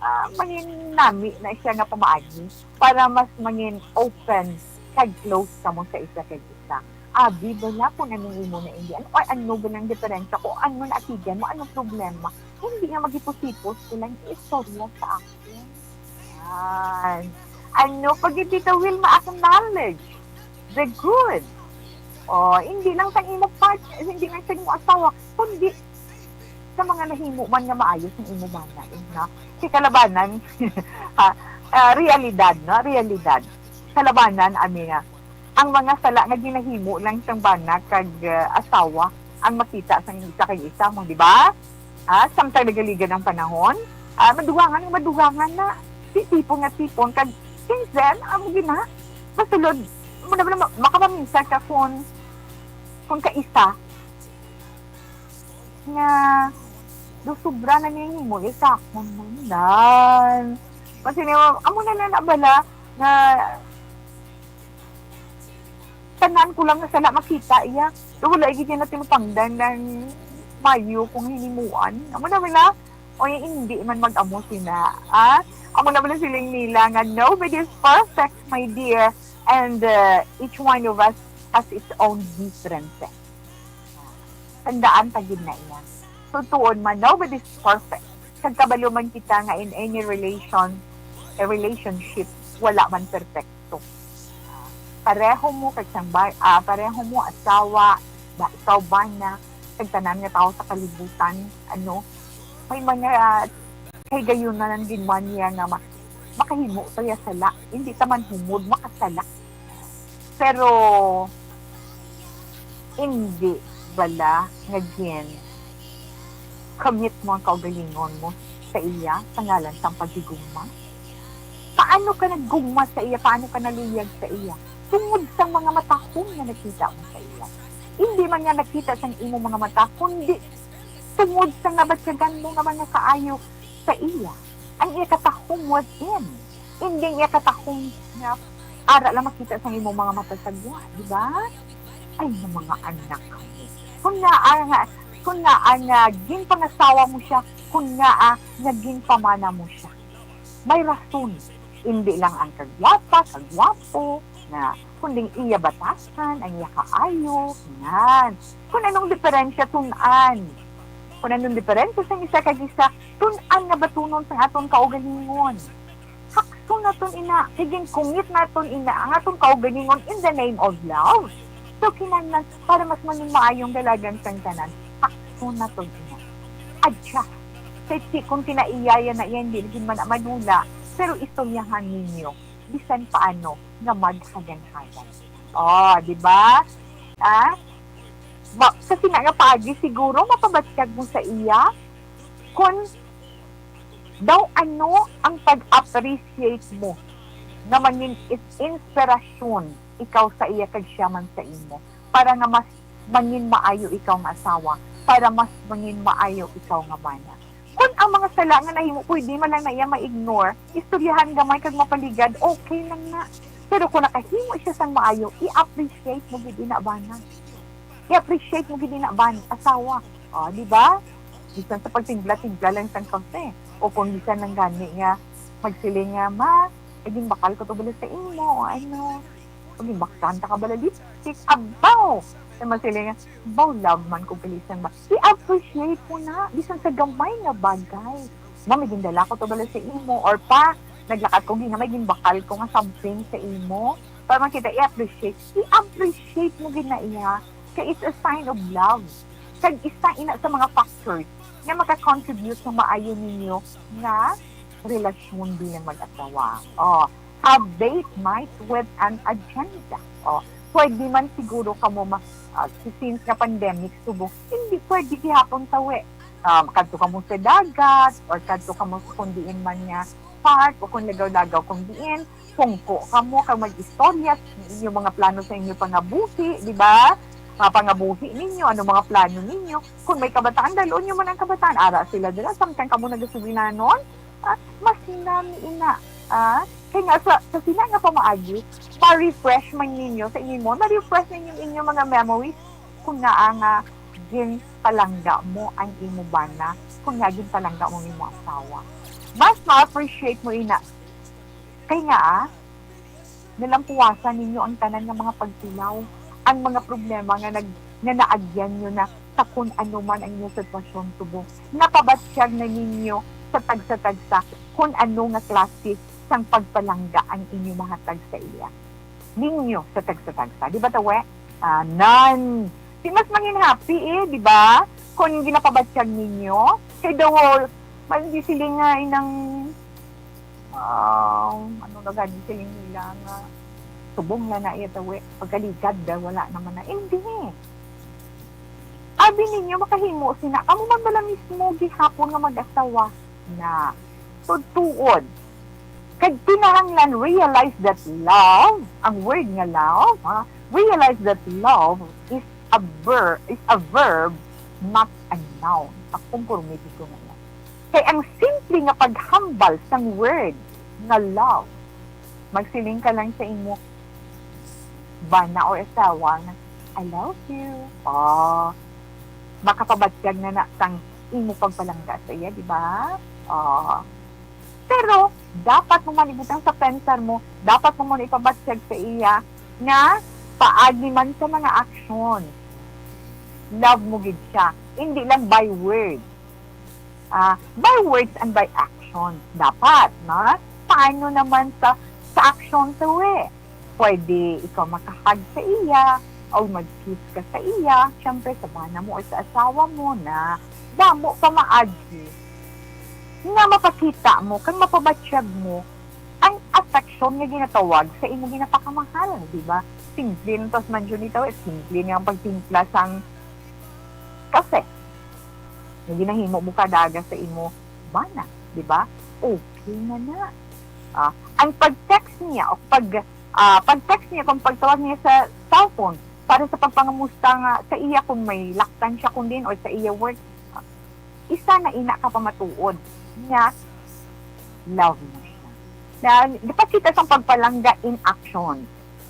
Ah, mangin nami na siya nga pamaagi para mas mangin open kag close kamo sa isa kag isa. Abi bala kung anong imo na hindi. Ano, ay, ano ba nang diferensya ko? Ano na akigan mo? Anong problema? Hindi nga maghipos-hipos ko lang istorya sa akin. Yan. Ano pag hindi ka will ma-acknowledge the good? O, hindi lang sa imo part, hindi lang sa imo asawa, kundi sa mga nahimo man nga maayo sa imo bana, eh, no? Si kalabanan, ha, ah, realidad, no? Realidad. Kalabanan, ami nga, ang mga sala nga ginahimo lang sang bana kag, ah, asawa ang makita sang isa kag isa mo, di ba? Ah, samtang nagaligan ang panahon, ah, madugangan nga madugangan na. Si tipon nga tipon, kag since then, amo gid na, masulod, mo na, na, makapaminsar ka kung, kung kaisa nga do sobra na niya himo, eh, sa akon man dan. Kasi niya, amo na na nabala nga tanan ko lang nga sala makita iya. So, wala gid niya na tinupangdan ng mayo kung hinimuan. Amo na wala. O, hindi man mag-amo sina. Ah? Amo na wala siling nila nga nobody is perfect, my dear. And, uh, each one of us has its own differences. Tandaan ta gid na iya. So, tuon man, nobody's perfect. Kag kabalo man kita nga in any relation, a relationship, wala man perfecto. Pareho mo kag sang ba-, ah, pareho mo asawa, ba, ikaw bana, kag tanan nga tawo sa kalibutan, ano, may mga, ah, kay gayunan ang ginman niya nga ma-, makahimo pa iya sala. Hindi ta man humod makasala. Pero, hindi bala nga gin-commit mo ang kaugalingon mo sa iya sa ngalan sang paghigugma? Paano ka naggugma sa iya? Paano ka naluyag sa iya? Tungod sang mga matahom nga nakita mo sa iya. Hindi man nga nakita sang imo mga mata, kundi tungod sa nabatyagan mo nga mga kaayo sa iya. Ang iya katahom was in. Hindi niya katahom nga ara lang makita sa imong mga mata sa gwa, di ba? Ay, nga mga anak kami. Kung naa nga, kung naa nga ginpangasawa mo siya, kung naa nga ginpamana mo siya. May rason. Hindi lang ang kagwapa, kagwapo, na kunding iya batasan, ang iya kaayo, nan. Kung anong diferensya, tun-an. Kung anong diferensya sa isa kag isa, tun-an nga batunon sa aton kaugalingon. Hakson naton ina, kay ginkungit naton ina ang aton kaugalingon in the name of love. So, kinahanglan, para mas maging maayong dalagan sang tanan, hakson naton ina. Adjust. Kay ti-, kung kinaiyayan na iya, hindi na gid man na madula, pero istoryahan ninyo, bisan paano, nga maghagan-hagan. Oh, di ba? Ah? Ma-, sa sina nga paagi, siguro mapabatyag mo sa iya kung daw ano ang pag-appreciate mo nga mangin is-, inspirasyon ikaw sa iya kag siya man sa imo, para nga mas mangin maayo ikaw nga asawa, para mas mangin maayo ikaw nga bana. Kung ang mga sala nga nahimo pwede man lang na iya ma-ignore, istoryahan gamay kag mapaligad, okay lang na. Pero kung nakahimo siya sang maayo, i-appreciate mo gid ina, bana. I-appreciate mo gid ina, ban-, asawa. O, di ba? Bisan sa pagtimpla-timpla lang sang kape. O kung bisan lang gani nga magsiling nga, "Ma, naging bakal ko to bala sa imo," o ano, "Naging bakal ka bala lipstick." Abaw! Sa magsiling nga, "Baw, love man ko gali sang ba." I-appreciate mo na, bisan sa gamay nga bagay. "Ma, may gindala ko to bala sa imo," or, "Pa, naglakat ko, gina, may ginbakal ko nga something sa imo." Para makita, i-appreciate. I-appreciate mo gid na iya. Kay it's a sign of love. Kag isa ina sa mga factors nga maka-contribute sa maayo ninyo nga relasyon bilang mag-asawa. Oh, have date night with an agenda. Oh, pwede man siguro kamo ma-, ah, since nga pandemic subong, hindi pwede gihapon tawi. Um, kadto kamo sa dagat or kadto kamo sa kung diin man nga park o kung lagaw-lagaw kung diin, pungko kamo kag mag-istorya sa inyo mga plano sa inyo pangabuhi, di ba? Mga pangabuhi ninyo, ano mga plano ninyo? Kung may kabataan, dalon nyo man ang kabataan. Ara sila dira, samtang kamo nagasugilanon, ah, mas nami ina. Ah, kay nga sa, sa sina nga pamaagi, ma-refresh man ninyo sa inyo, ma-refresh ninyo ang inyo mga memories kung nga nga ginpalangga mo ang imo bana, kung nga ginpalangga mo ang imo asawa. Mas ma-appreciate mo ina. Kay nga, ah, nalampuwasan ninyo ang tanan nga mga pagtilaw, ang mga problema nga nag-, nga naagyan nyo na sa kun ano man ang inyong sitwasyon subong. Napabatyag na ninyo sa tagsa-tagsa kun ano nga klase sang pagpalangga ang inyo mahatag sa iya. Ninyo sa tagsa-tagsa. Di ba, tawe? Ah, nan. Di mas mangin happy, eh, di ba? Kung ginapabatyag ninyo, kay daw, man, di sila nga inang, ah, ano na gani sila nila nga, subong na na iya tawi, pagkaligad daw, wala naman na. Hindi. Abi ninyo, makahimo sina. Kamo man bala mismo gihapon nga mag-asawa na. So, tuod. Kag kinahanglan realize that love, ang word nga love, ha? Realize that love is a ver-, is a verb, not a noun. Pakumporme dito nga yan. Kay ang simple nga paghambal sang word nga love, magsiling ka lang sa imo bana or asawa nga, "I love you." Ah, makapabatyag na na sang imo pagpalangga sa iya, di ba? Ah. Pero, dapat mo man ibutang sa pensar mo, dapat mo man ipabatyag sa iya nga paagi man sa mga aksyon, love mo gid siya. Hindi lang by word. Ah, by words and by action. Dapat, no? Paano naman sa, sa action to eh? Pwede ikaw makahag sa iya o mag-kiss ka sa iya, siyempre sa bana mo o sa asawa mo na damo pa maagi nga mapakita mo kag mapabatyag mo ang affection nga ginatawag sa imo ginapakamahal, di ba? Simple lang tas man, Junita, eh, simple nga ang pagtimpla sang kafe nga ginahimo mo kada aga sa imo bana, di ba? Okay na na. Ah, ang pag-text niya o pag, ah, pag-text niya, kung pagtawag niya sa cellphone para sa pagpangamusta nga sa iya kung may laktan siya kung din or sa iya work, ah, isa na ina ka pamatuod nga love mo siya. Na, gipakita sang pagpalangga in action.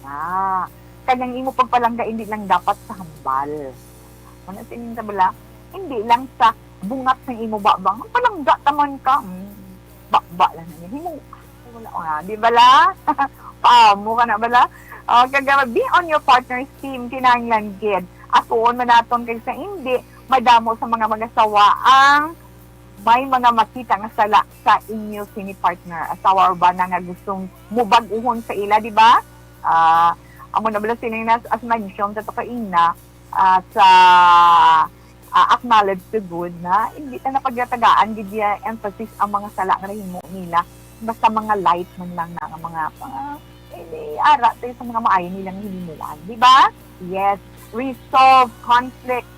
Ah, kanyang imo pagpalangga hindi lang dapat sa hambal. Ano sa inyo sa bala? Hindi lang sa bungat ng imo babang. Palangga taman ka. Mm, baba lang na yun. Himo, wala nga. Di bala? Paamo ka na bala? Oh, kag be on your partner's team. Kinahanglan gid. Atuon man naton kay sa hindi, madamo sa mga mag-asawa ang may mga makita nga sala sa inyo sini partner, asawa or bana nga gustong mubag-uhon sa ila, di ba? Ah, amo na bala sining nas-, as mentioned sa to kaina, ah, sa, ah, acknowledge the good na, hindi ta na pagyatagaan gid ya emphasis ang mga sala nga nahimo nila. Basta mga light man lang na nga mga, mga, eh, di, ara tayo sa mga maayo nilang hinimuan, di ba? Yes. Resolve conflict.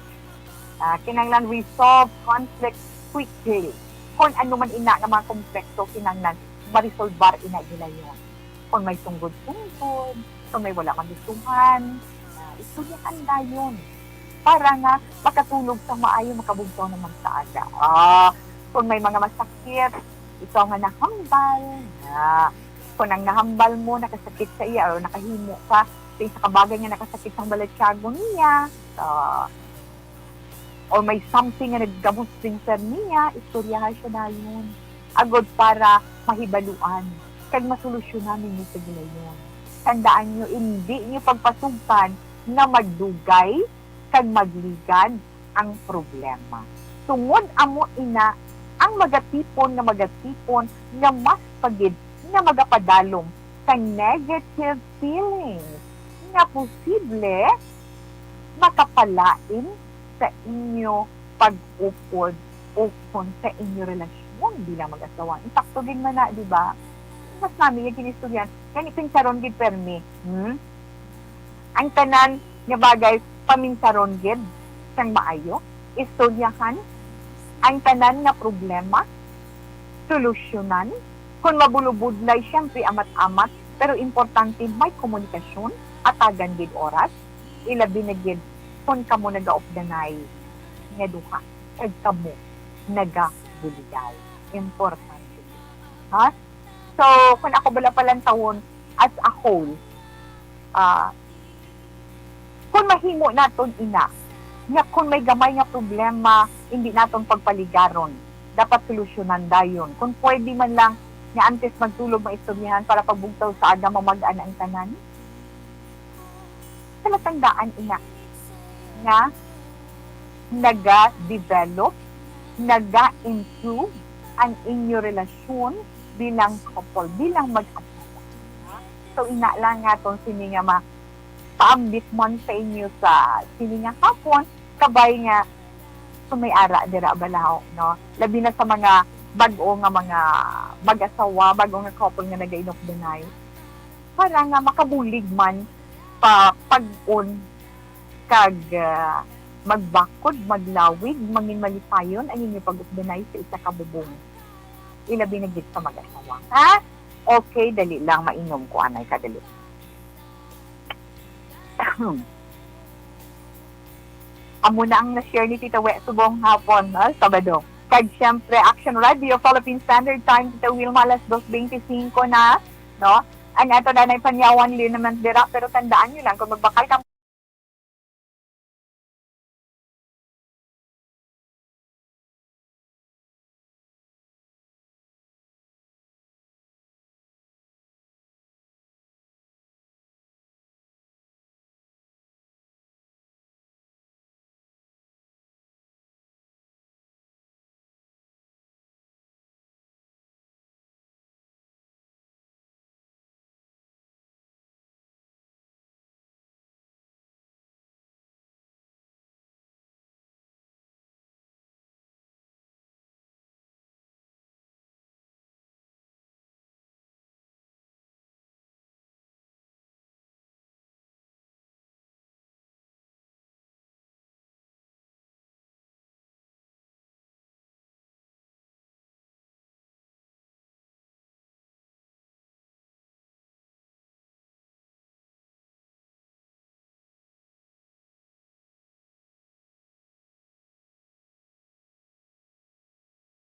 Ah, kinahanglan resolve conflict quickly. Kung ano man ina nga mga komplikto, kinahanglan marisolbar ina gilayon. Kung may sunggod-sunggod, kung may wala magustuhan, ah, istoryahan dayon para nga makatulog sa maayo, makabugtaw naman sa aga. Ah, kung may mga masakit, ikaw nga nahambal, ah, kung ang nahambal mo nakasakit sa iya or nakahimo ka sa isa ka bagay nga nakasakit sang balatyagon niya, ah, or may something nga nagkabusting sa niya, istoryahan siya dayon. Agod para mahibaluan kag masolusyonan ninyo sa gilayon. Tandaan nyo, hindi nyo pagpasugtan nga magdugay kag magligad ang problema. Tungod amo ina ang magatipon nga magatipon nga mas pa gid nga magapadalom sa negative feelings nga posible makapalain sa inyo pag-upod ukon sa inyo relasyon bilang mag-asawa. Insakto gid man na, di ba? Mas nami nga ginistoryahan. Gani, pinsaron gid permi. Hmm? Ang tanan nga bagay, paminsaron gid sang maayo. Istoryahan ang tanan nga problema, solusyonan. Kung mabulubudlay, siyempre, amat-amat, pero importante may komunikasyon, atagan gid oras, ilabi na gid kung kamo nagaupdanay nga duha kag kamo nagabuligay. Importante gid. Ha? So, kung ako bala palantawon as a whole, ah, kung mahimo naton ina, nga kung may gamay nga problema, hindi naton pagpaligaron, dapat solusyonan dayon. Kung pwede man lang nga antes magtulog, maistoryahan para pagbugtaw sa aga, mamag-an ang tanan. Palatandaan ina nga naga-develop, naga-improve ang inyo relasyon bilang couple, bilang mag-asawa. So, ina lang nga tong sini nga ma-, paambit man sa inyo sa sini nga hapon, kabay nga kung may ara dira balaho, no? Labi na sa mga bag-o nga mga mag-asawa, bag-o nga couple nga nagainupdanay. Para nga makabulig man pa pag-on kag, ah, magbakod, maglawig, mangin malipayon ang inyo pag-updanay sa isa ka bubong. Ilabi na gid sa mag-asawa. Ha? Okay, dali lang, mainom ko anay kadali. Amo na ang na-share ni Tita We subong hapon, no? Sabado. Kag siyempre, Action Radio, Philippine Standard Time, Tita Wilma, alas dos bente singko na, no? Ang ato na nagpanyawan din naman dira, pero tandaan nyo lang, kung magbakal ka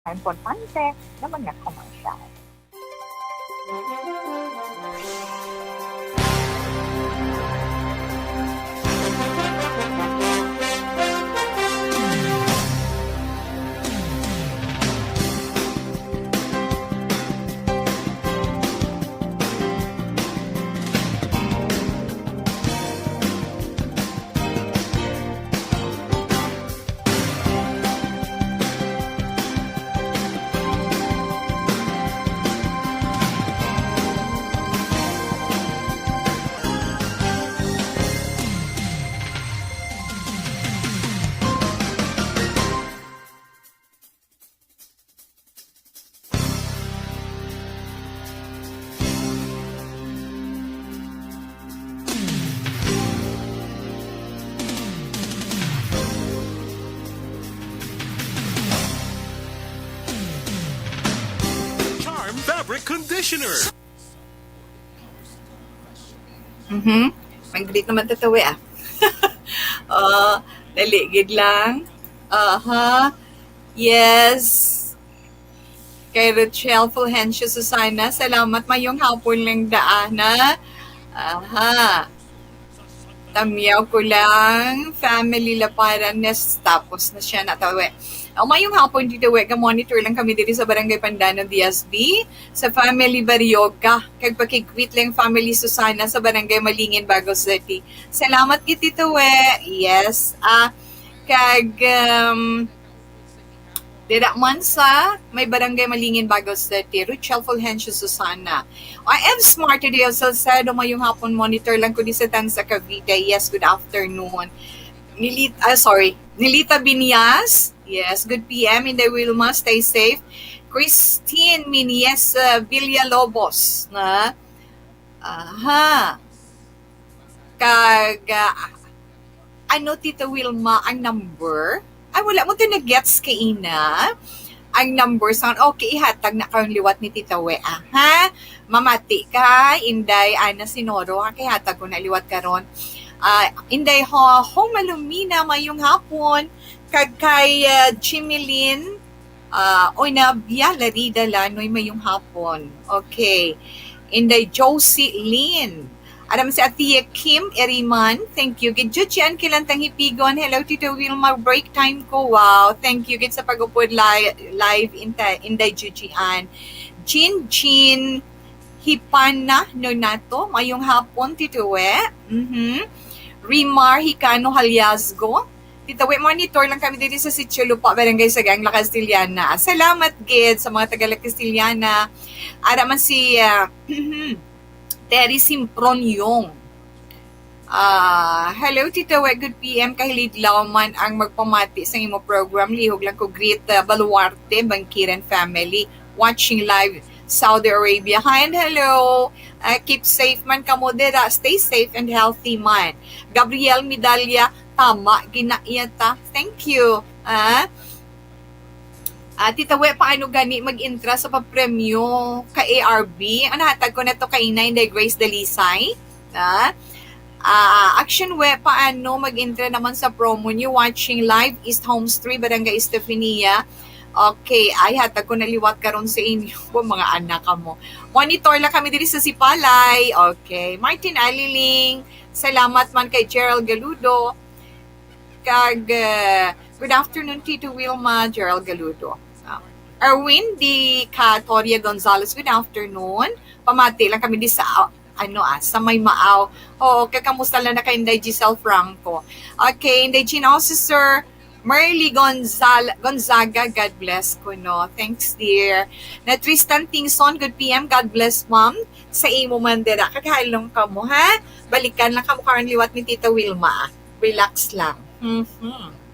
Importante naman nga commercial. Conditioner. Mhm. Ang great naman tatawi ah. Oh, dali gid lang. Aha. Yes. Kay Rochelle Fulgencio Susana, salamat. Mayong hapon lang daana. Aha. Tamyaw ko lang, family Laparan, nes, tapos na siya natawi. O, mayong hapon, Tito We. Ga-monitor lang kami diri sa Barangay Pandanon, D S B, sa family Barioga. Kag pakigwit lang family Susana sa Barangay Malingin, Bago City. Salamat gid, Tito We. Yes. Ah, kag, um, dira man sa may Barangay Malingin, Bago City. Rochelle Fulgencio Susana. I am smart today, Salcedo. Mayong hapon, monitor lang ko di sa Tanza, Cavite. Yes, good afternoon. Nilit, ah, sorry. Nilita Binyas. Yes, good P M. Inday Wilma, stay safe. Christine Minyes, uh, Villalobos, na. Aha. Kag, ah, ano, Tita Wilma, ang number? Ay, wala mo to na-gets kay ina. Ang number sa, okay, ihatag na karon liwat ni Tita We, ah, ha? Mamati ka, Inday Ana Sinoro, ha? Kay hatag ko na liwat karon. Ah, Inday Ho, Ho Malumina, mayong hapon. Kag kay, ah, Jimilyn, ah, oy, Nabia Larida Lanoy, mayong hapon. Okay. Inday Josie Lynn. Adam si Atiya Kim Eriman. Thank you. Gid Juji Ann Kilantang Hipigon. Hello, Tito Wilma. Break time ko. Wow. Thank you. Gid sa pag-upod li-, live, Inta-, Inday Juji Ann. Jean Jean Hipana Nonato. Mayong hapon, Tito We. Mhm. Rimar Hicano Haliasgo. Tita We, monitor lang kami diri sa Sitio Lupa, Barangay Sagang, La Castellana. Salamat gid sa mga taga La Castellana. Ara man si, ah, Terry Simpron Yong. Ah, hello, Tita We. Good P M. Kahilidlaw man ang magpamati sa imo program. Lihog lang ko greet, ah, Baluarte, Bangkiran family. Watching live, Saudi Arabia. Hi and hello. Ah, keep safe man kamo dira. Stay safe and healthy man. Gabriel Medalla, tama gina iya ta. Thank you. Ah, ah, Tita We, paano gani mag-entra sa papremyo ka A R B? Ang nahatag ko na to kay Inday Grace Dalisay. Ah, ah, Action We, paano mag-entra naman sa promo niyo? Watching live, East Homes three, Barangay Estefania. Okay, ay hatag ko na liwat karon sa inyo, mga anak kamo. Monitor lang kami diri sa Sipalay. Okay, Martin Aliling, salamat man kay Gerald Galudo. Kag, eh, good afternoon, Tito Wilma, Gerald Galudo. Ah, Erwin Di Catoria Gonzalez, good afternoon. Pamati lang kami di sa, ah, ano, ah, sa may Maaw. Oo, kay kamusta lang na kay Inday Giselle Franco? Okay, Inday Jean, also, Sir Merly Gonzal-, Gonzaga, God bless ko, no? Thanks, dear. Na Tristan Tingson, good P M, God bless, ma'am. Sa imo man dira, kaghalong kamo, ha? Balikan lang kamo karon liwat ni Tita Wilma. Relax lang. Mhm.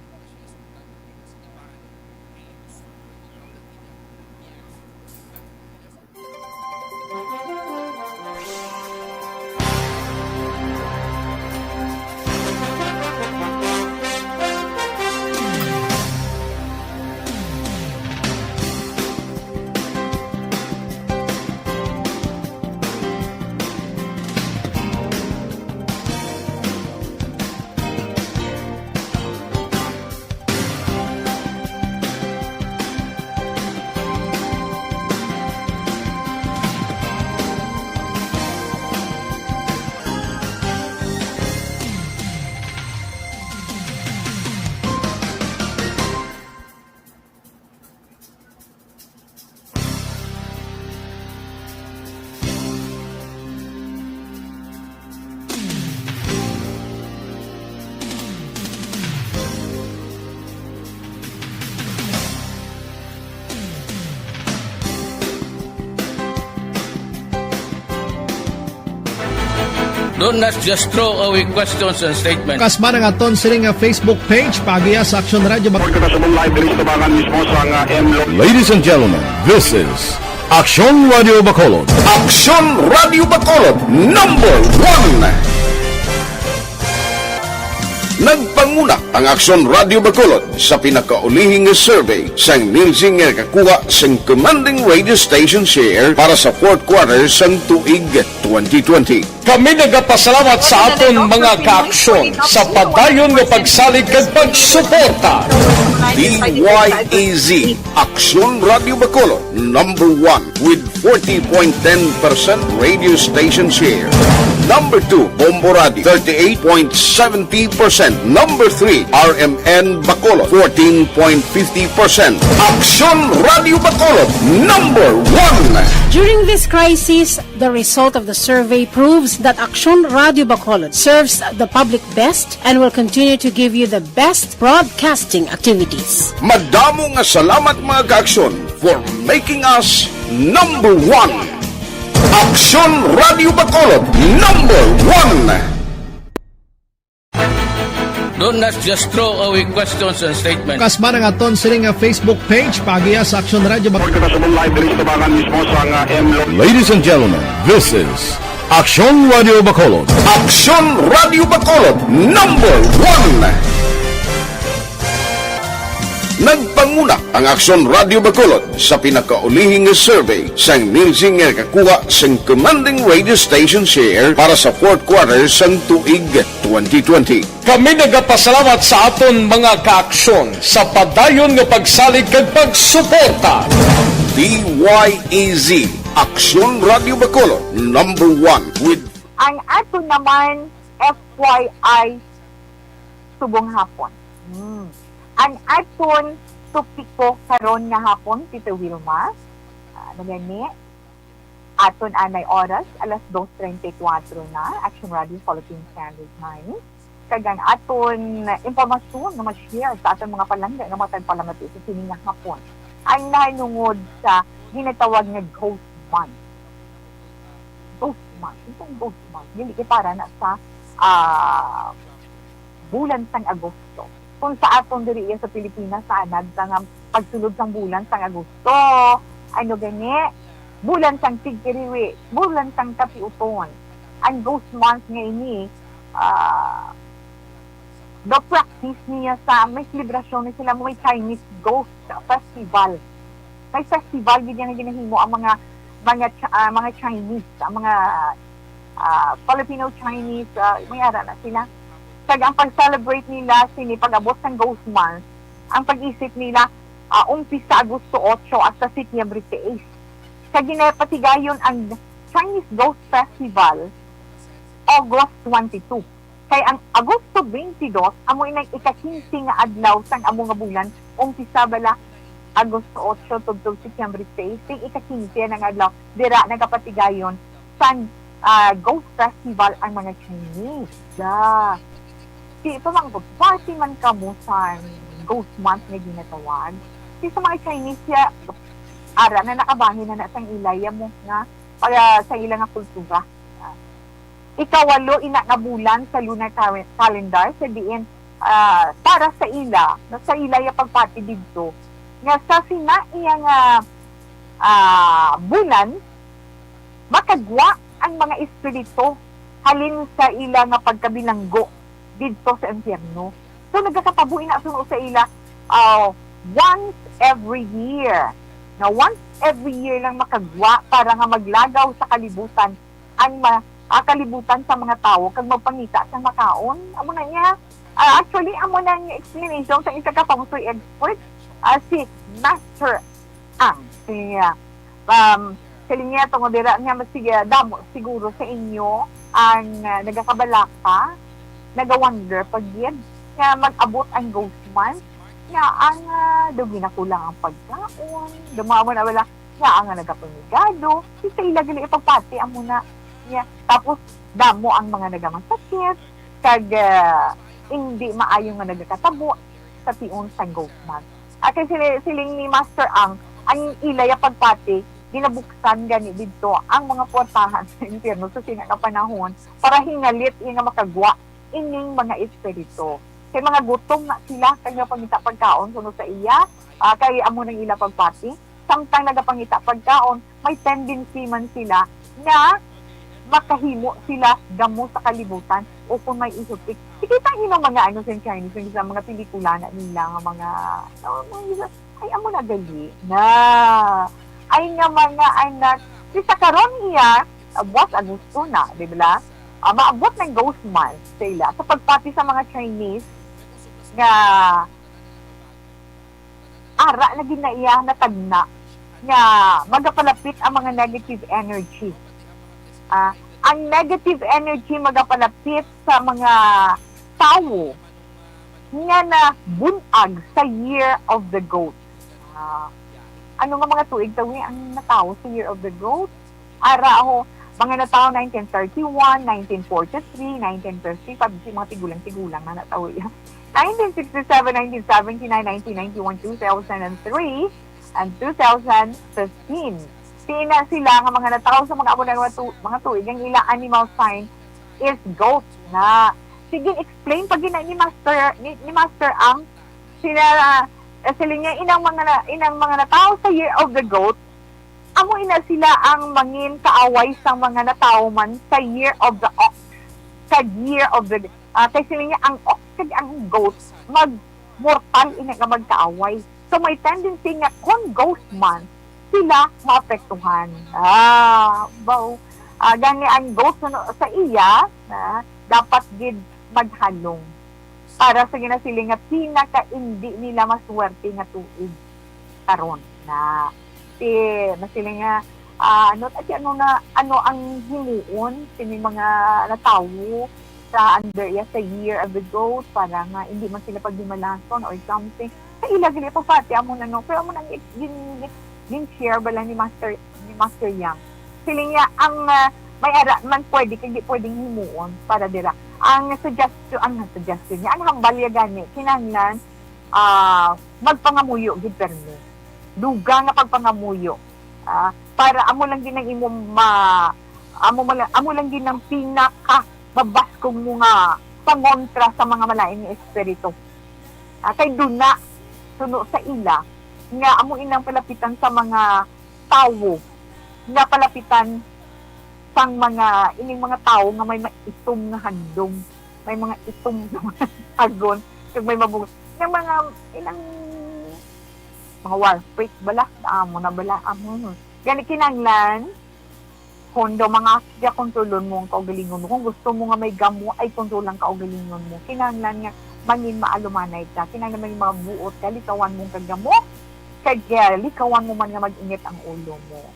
Do not just throw away questions and statements. Kasman ang aton sini nga Facebook page, paagiha sa Aksyon Radio Bac- Report ko na sa mong live diri sa tubangan mismo sa nga M Lo- Ladies and gentlemen, this is Aksyon Radio Bacolod. Aksyon Radio Bacolod, number one. Nagpanguna ang Aksyon Radio Bacolod sa pinakaulihi nga survey sang Nielsen nga nakakuha sang commanding radio station share para sa fourth quarter sang tuig twenty twenty. Kami nagapasalamat sa aton mga kaaksyon sa padayon nga pagsalig kag pagsuporta. D Y A Z, Aksyon Radio Bacolod, number one with forty point ten percent radio station share. Number two, Bombo Radio, thirty-eight point seventy percent. Number three, R M N Bacolod, fourteen point fifty percent. Aksyon Radio Bacolod, number one. During this crisis, the result of the survey proves that Aksyon Radio Bacolod serves the public best and will continue to give you the best broadcasting activities. Madamo nga salamat, mga kaaksyon, for making us number one. Aksyon Radio Bacolod, number one. Don't not just throw away questions and statements. Kasman ang aton sini nga Facebook page, paagiha sa Aksyon Radio Bacolod. Report kita sa live diri sa Tabangan mismo sa nga M Lo- Ladies and gentlemen, this is Aksyon Radio Bacolod. Aksyon Radio Bacolod, number one. Nagpanguna ang Aksyon Radio Bacolod sa pinakaulihi nga survey sang Nielsen nga nakakuha sang commanding radio station share para sa fourth quarter sang tuig twenty twenty. Kami nagapasalamat sa aton mga kaaksyon sa padayon nga pagsalig kag pagsuporta. D Y A Z, Aksyon Radio Bacolod, number one with Ang aton naman, F Y I, subong hapon. Hmm. Ang aton topiko karon nga hapon, Tito Wilma, ah, ano gani? Aton anay oras, alas dos treinta y cuatro na, Action Radio Philippine Standard Time. Kag ang aton impormasyon nga ma-share sa aton mga palangga nga mga tagpalamati sa sini nga hapon ang nahanungod sa ginatawag nga Ghost Month. Ghost Month. Itong Ghost Month, dili kay para na sa, ah, bulan sang Agosto. Kung sa aton diri iya sa Pilipinas, sa anad sa nga pagsulod sang bulan sang Agosto, ano gani, bulan sang tigkiriwi, bulan sang kapiuton. Ang Ghost Month nga ini, ah, daw practice niya sa, may selebrasyon na sila, may Chinese Ghost Festival. May festival gid nga ginahimo ang mga, mga Ch-, ah, mga Chinese, ang mga, ah, Filipino Chinese, ah, may ara na sila. Kag ang pag-celebrate nila sini pag-abot sang Ghost Month, ang pag-isip nila, ah, umpisa Agosto otso hasta Setyembre sais. Kag ginapatigayon ang Chinese Ghost Festival August twenty-two. Kay ang Agosto twenty-two, amo inang ika-quince nga adlaw sang amo nga bulan, umpisa bala Agosto otso tubtob Setyembre sais, sing ika-quince na nga adlaw, dira nagapatigayon sang, ah, Ghost Festival ang mga Chinese. Da. Si, pamangkot, parte man kamo sa Ghost Month nga ginatawag? Si sa mga Chinese, ya, ara na nakabahin na na sang ilaya mo nga, para sa ila nga kultura. Ikawalo ina nga bulan sa lunar cal-, calendar, sa diin, ah, para sa ila, sa ila ya pagpati didto, nga sa sina iya nga, ah, bulan, makagwa ang mga espiritu halin sa ila nga pagkabilanggo didto sa impyerno. So, nagakatabo ina suno sa ila, ah, once every year. Na once every year lang makagwa para nga maglagaw sa kalibutan ang ma-, ah, kalibutan sa mga tawo kag magpangita sang makaon. Amo na niya. Ah, actually, amo na ang explanation sa isa ka feng shui expert, ah, si Master Ang. Siling niya, um, siling niya tungod dira nga mas sige, damo siguro sa inyo ang, ah, nagakabalaka, nagawonder pa gid nga mag-abot ang Ghost Month, nga ang, ah, daw ginakulang ang pagkaon, daw mga wala, wala, nga ang nagapamigado, di sa ila gali ipagpati amo na niya. Tapos, damo ang mga nagamasakit, kag, ah, hindi maayo nga nagakatabo sa tion sang Ghost Month. At kay sili-, siling ni Master Ang, ang ila ya pagpati, ginabuksan gani didto ang mga portahan sa impyerno sa sina nga panahon para hingalit iya nga makagwa ining mga espiritu. Kay mga gutom na sila, kay nga pangita pagkaon suno sa iya, ah, kay amo nang ila pagpati. Samtang nagapangita pagkaon, may tendency man sila nga makahimo sila gamo sa kalibutan o kung may esoteric. Kita niyo mga ano sa Chinese, yung sa mga pelikula na nila, nga mga, oh, mga isa, ay, amo na gali na. Ay nga mga anak, si sa karon iya, ah, buwas Agosto na, di ba? Ah, maabot ng ghost month sa ila. Sa pagpati sa mga Chinese nga ara na gid na iya natagna nga magapalapit ang mga negative energy. Ah, ang negative energy magapalapit sa mga tawo nga nabun-ag sa Year of the Goat. Ah, ano nga mga tuig tawi ang natawo sa Year of the Goat? Ara ho, mga natawo nineteen thirty-one, nineteen forty-three, nineteen fifty-five, si mga tigulang-tigulang na natawo iya. Nineteen sixty-seven, nineteen seventy-nine, nineteen ninety-one, two thousand three, and two thousand fifteen. Pina sila nga mga natawo sa mga amo na mga, tu- mga tuig ang ila animal sign is goat na. Sige, explain pa gina ni Master ni, ni Master ang sila, eh, sila niya inang mga na, inang mga natawo sa Year of the Goat. Amo ina sila ang mangin kaaway sang mga natawo man sa Year of the Ox, kag Year of the, ah, kay sila niya ang ox kag ang goat mag mortal ina nga magkaaway. So may tendency nga kon ghost man sila maapektuhan. Ah, baw. Ah, gani ang goat suno sa iya, ah, dapat gid maghalong para sa ginasiling nga pinaka hindi nila maswerte nga tuig karon na. Si, masiling nga, ah, ano, ati, ano na, ano ang himuon sini mga natawo sa under iya sa Year of the Goat para nga hindi man sila paghimalason or something. Sa ila gani pagpati amo na, no, pero amo nang gin, gin, gin share bala ni Master, ni Master Yang. Siling niya ang, ah, may ara man pwede kag di pwedeng himuon para dira. Ang suggestion, ang suggestion niya, ang hambal niya gani, kinahanglan, ah, magpangamuyo gid permi. Dugang nga pagpangamuyo. Ah, para amo lang gid ang imo ma-, amo mo lang, amo lang gid ang pinaka mabaskog mo nga pangontra sa mga malain nga espiritu. Ah, kay duna suno sa ila nga amo inang palapitan sa mga tawo nga palapitan sang mga, ining mga tawo nga may maitom nga handom, may mga itom nga mga tagon, kag may mabug-, nga mga, ilang mga war freak bala, amo na bala, amo. Gani kinahanglan, kon daw mga siya, kontrolon mo ang kaugalingon mo. Kung gusto mo nga may gamo, ay kontrol ang kaugalingon mo. Kinahanglan nga mangin maalumanay ka. Kinahanglan mangin mabuot ka, likawan mo ang kagamo, kag, ah, likawan mo man nga mag-init ang ulo mo.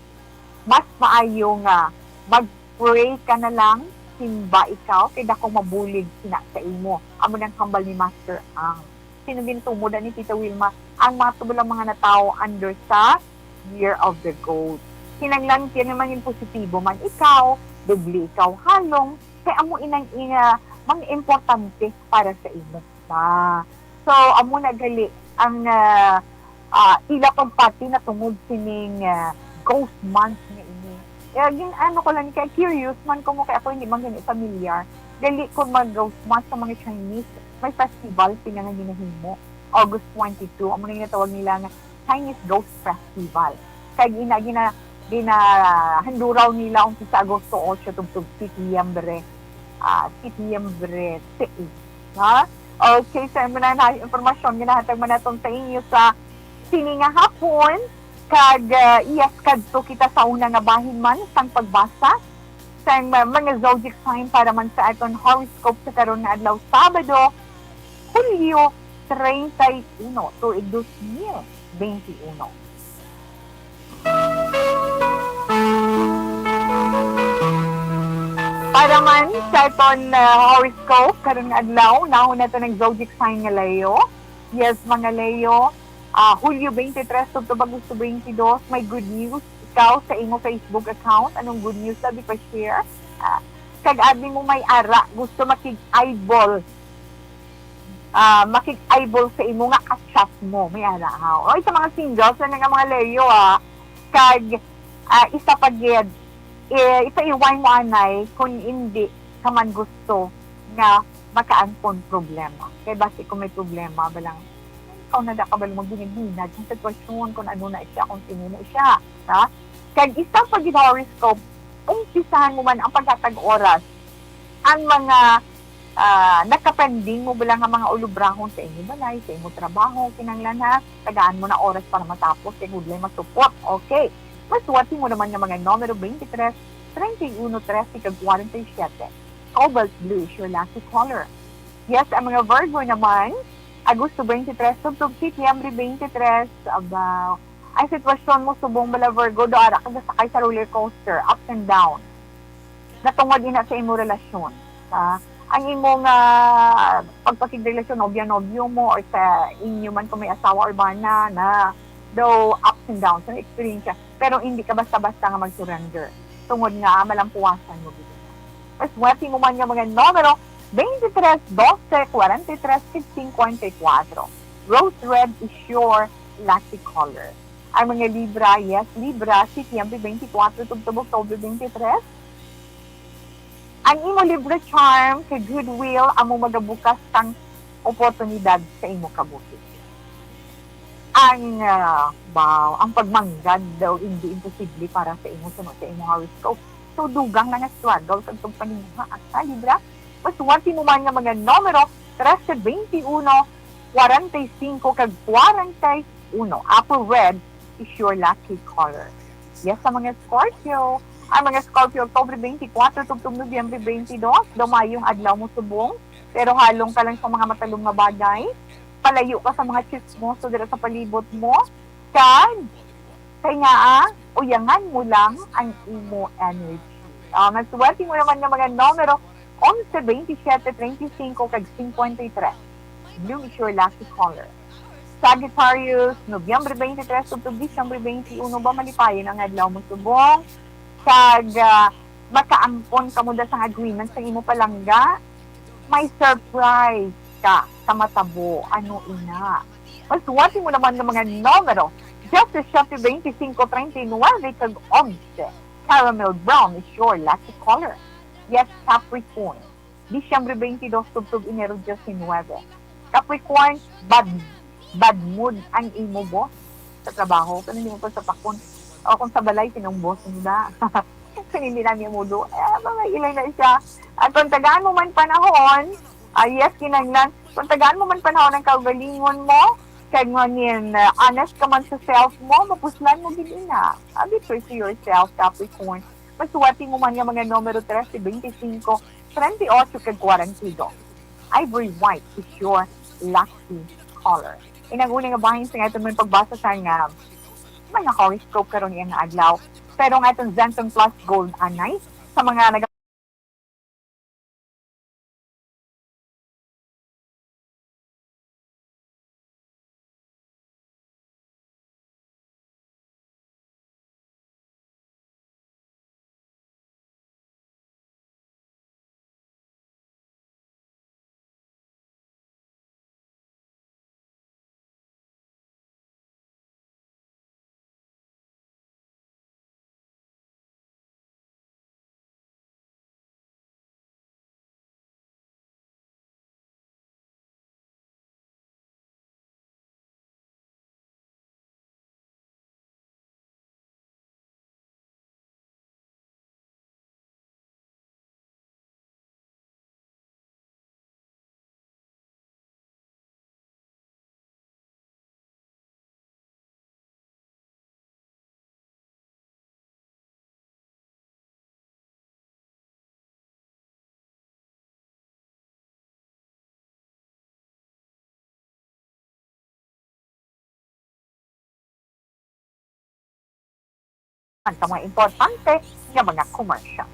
Mas maayo nga mag-pray ka na lang, simba ikaw, kay dakong mabulig sina sa imo. Amo nang hambal ni Master Ang. Sino gintumod ni Tita Wilma? Ang mga tubal ang mga natawo under sa Year of the Goat. Kinahanglan kini mangin positibo man ikaw, doble ikaw halong, kay amo inang ina mga importante para sa imo. Ah, so, amo na gali ang, ah, ah, ila pagpati na tungod sining, ah, ghost month nga ini. Kaya gin-, ano ko lang, kay curious man ko mo, kay ako hindi man gani familiar. Gali kung mag-ghost month sa mga Chinese, may festival sila nga ginahimo. August twenty-two, amo na ginatawag nila nga Chinese Ghost Festival. Kag ina, gina-, ginahanduraw nila ang sa Agosto otso tubtob Septiembre, ah, Septiembre sais. Ha? Okay, so amo na ang impormasyon nga nahatag man naton sa inyo sa sini nga hapon. Kag, ah, yes, kadto kita sa una nga bahin man sang pagbasa sang, ah, mga zodiac sign para man sa aton horoscope sa karon nga adlaw, Sabado, Hulyo treinta y uno, tuig dos mil veintiuno. Para man sa aton, ah, horoscope karon nga adlaw, nahon nato ang zodiac sign nga Leo. Yes, mga Leo, ah, Hulyo twenty-three tubtob Agosto twenty-two, may good news ikaw sa imo Facebook account. Anong good news, labi pa share? Ah, kag abi mo may ara, gusto makig-eyeball, ah, makig-eyeball sa imo nga ka-chat mo, may ara, ha? Oy, sa mga singles na nga mga Leo, ah, kag, ah, isa pa gid, eh, ipaiway mo anay kung hindi ka man gusto nga makaangkon problema. Kay basi kung may problema, balang, ikaw na da kabalo magbinag-binag sa sitwasyon kung ano na siya, kung sino na siya, ha? Kag isa pa gid horoscope, umpisahan mo man ang paghatag oras. Ang mga, ah, nakapending mo bala nga mga ulubrahon sa imo balay, sa imo trabaho, kinahanglan, ha, tagaan mo na oras para matapos kay gudlay masupot. Okay. Masuwati mo naman nga mga numero twenty-three, treinta y uno, trese, kag kwarenta y siyete. Cobalt blue is your lucky color. Yes, ang mga Virgo naman, Agosto twenty-three, tubtob Setyembre twenty-three, aba, ang sitwasyon mo subong bala, Virgo, do ara ka gasakay sa roller coaster, ups and down. Natungod ina sa imo relasyon, ha? Ang imo nga pagpakigrelasyon, nobya-nobyo mo, or sa inyo man kung may asawa or bana, na daw ups and downs ang experience, pero hindi ka basta-basta nga mag-surrender, tungod nga malampuwasan mo gid. Maswerte mo man nga mga numero, twenty-three, doce, kwarenta y tres, kag cincuenta y cuatro. Rose red is your lucky color. Ang mga Libra, yes, Libra, Setyembre twenty-four, tubtob October twenty-three. Ang imo Libra charm kay goodwill amo magabukas sang oportunidad sa imo kabuhi. Ang, ah, wow, ang pagmanggad daw hindi imposible para sa imo suno sa imo horoscope. So, dugang na nga struggle kag pagpaninguha, asa, Libra? Maswerte mo man nga mga numero, trese, twenty-uno, kwarenta y cinco, kag kwarenta y uno. Apple red is your lucky color. Yes, sa mga Scorpio. Ang mga Scorpio, October twenty-four, tubtob Nobyembre twenty-two, daw mayong adlaw mo subong, pero halong ka lang sa mga matalom nga bagay. Palayo ka sa mga chismoso dira sa palibot mo. Kag, kay nga, ah, uyangan mo lang ang imo energy. Ah, maswerte mo naman nga mga numero, onse, twenty-siyete, treinta y cinco, kag cincuenta y tres. Blue is your lucky color. Sagittarius, Nobyembre twenty-three, tubtob Disyembre twenty-uno, ba malipayon ang adlaw mo subong. Kag, ah, makaangkon ka mo da sang agreement sa imo palangga. May surprise ka sa matabo. Ano ina? Maswerte mo naman nga mga numero, doce, siyete, twenty-cinco, treinta y nueve, kag onse. Caramel brown is your lucky color. Yes, Capricorn. Disyembre twenty-two, tubtob Enero diecinueve. Capricorn, bad, bad mood ang imo boss sa trabaho. Kung hindi mo pa sapakon. O kung sa balay, sinong boss mo na? Kung hindi na niya mudo, eh, mga ilay na siya. At kung tagaan mo man panahon, ah, yes, kinahanglan. Kung tagaan mo man panahon ang kaugalingon mo, kag ngon, ah, honest ka man sa self mo, mapuslan mo gid ina. Ah, be true to yourself, Capricorn. Maswerte mo man nga mga numero trese, twenty-cinco, treinta y ocho, kag kwarenta y dos. Ivory white is your lucky color. Inang uli nga bahin sa aton man pagbasa sa nga mga horoscope karon nga adlaw. Pero ang aton Zenton Plus Gold anay sa mga nag- Ang mga importante nga mga commercial.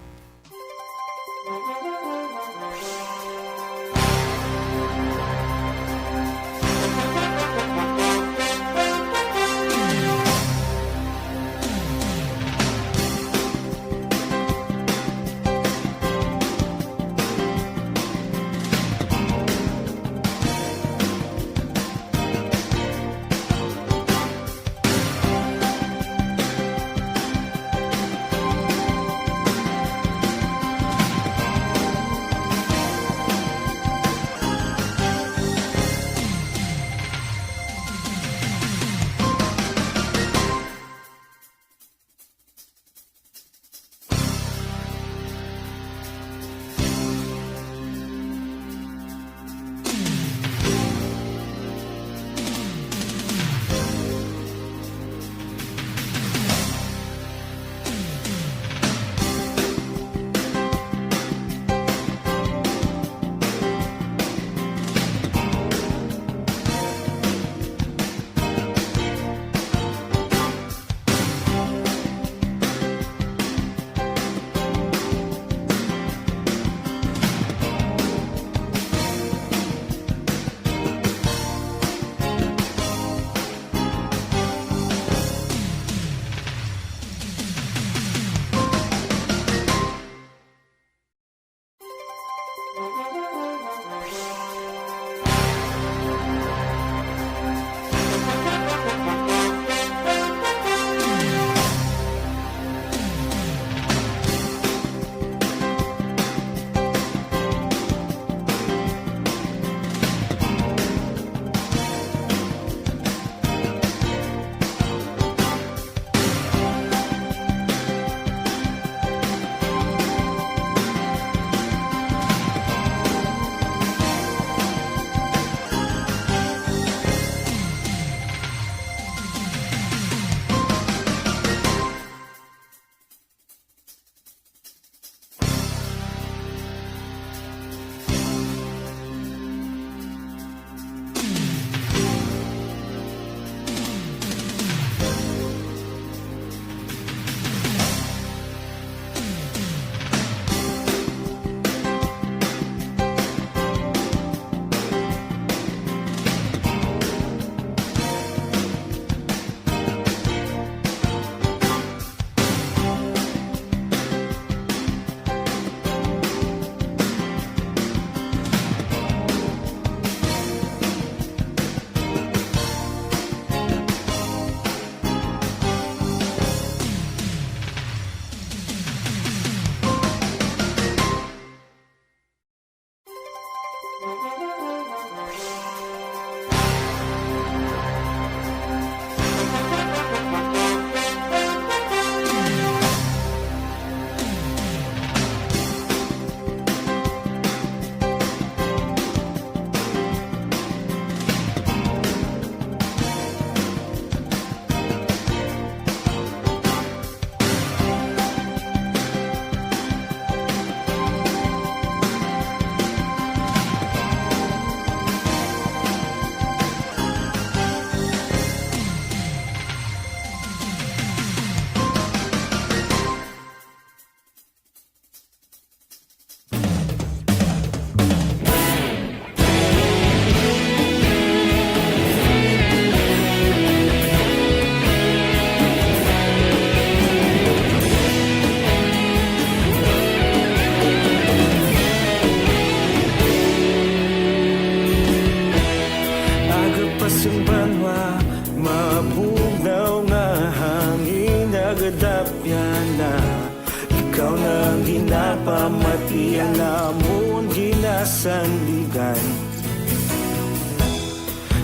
Pamatian namon ginasandigan,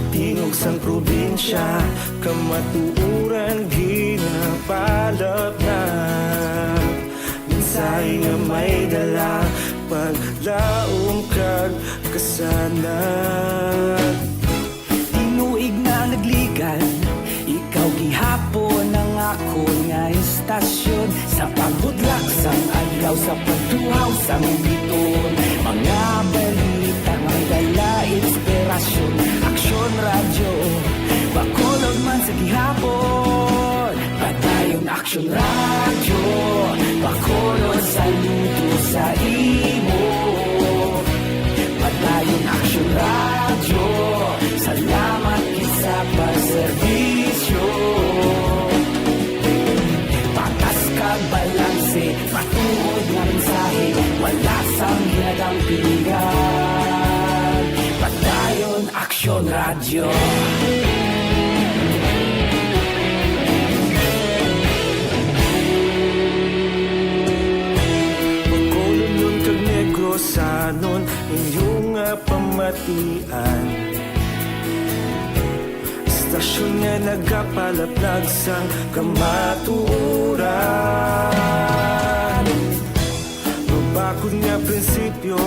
tingog sang probinsya, kamatuoran ginapalapnag. Mensahe nga may dala, paglaom kag kasanag. Tinuig na nagligan, ikaw gihapon ang akon nga istasyon. Sa pagbudlak sang adlaw, sa pagtuhaw sang biton, mga balita may dala inspirasyon. Aksyon Radyo Bacolod man sa gihapon, padayon Aksyon Radyo Bacolod, saludo sa imo. Padayon Aksyon Radyo, salamat gid sa pagserbisyo. Patas kag balanse, matuod nga mensahe, wala sang ginadampingan. Padayon Aksyon Radyo. Bacolodnon kag Negrosanon, inyo nga pamatian. Istasyon nga nagapalapnag sang kamatuoran. Mabakod nga prinsipyo,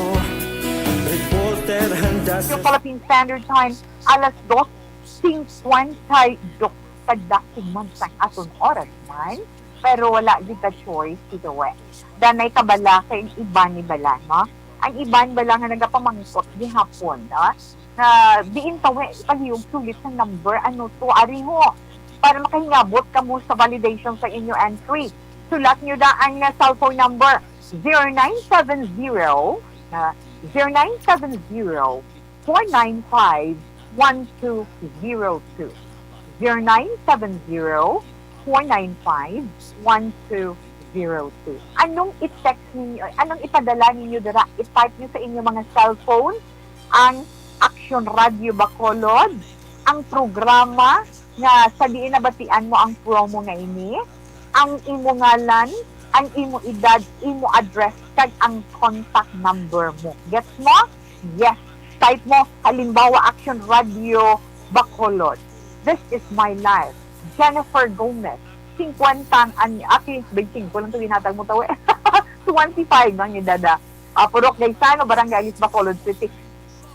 reporter handa sa Philippine Standard Time, alas dos cincuenta y dos. Kadakig man sang aton oras man, pero wala gid ta choice either way. Danay kabala kay ang iban ni bala, no? Ang iban bala nga nagapamangkot gihapon, no? Nga diin tawi palihog sulit sa number, ano to, ari ho. Para makahingabot kamo sa validation sa inyo entry, sulat nyo da ang, uh, cellphone number, zero nine seven zero, uh, zero nine seven zero, four nine five, one two zero two. Zero nine seven zero, four nine five, one two zero two. Anong i-text ninyo, anong ipadala ninyo dira? I-type nyo sa inyo mga cellphone ang Aksyon Radyo Bacolod, ang programa nga sa diin nabatian mo ang promo nga ini, ang imo ngalan, ang imo edad, imo address, kag ang contact number mo. Gets mo? Yes. Type mo, halimbawa, Aksyon Radyo Bacolod. This is my life. Jennifer Gomez, fifty ang anyo. Aki, twenty-five lang to ginhatag mo, tawo, eh. Twenty-five ang edad, ah. Ah, Purok Gaisano, Barangay Alice, Bacolod City.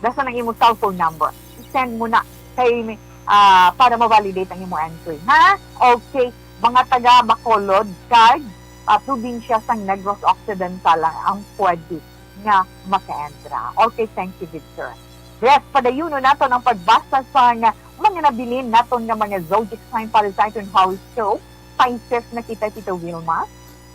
Basta nang imong cellphone number. I-send mo na kay, ah, para ma-validate ang imong entry, ha? Okay, mga taga Bacolod kag, ah, probinsya sang Negros Occidental ang, ang pwede nga maka-entra. Okay, thank you, good sir. Yes, padayunon naton ang pagbasa sang mga nabilin naton nga mga zodiac sign para sa aton horoscope. Pisces na kita, Tita Wilma.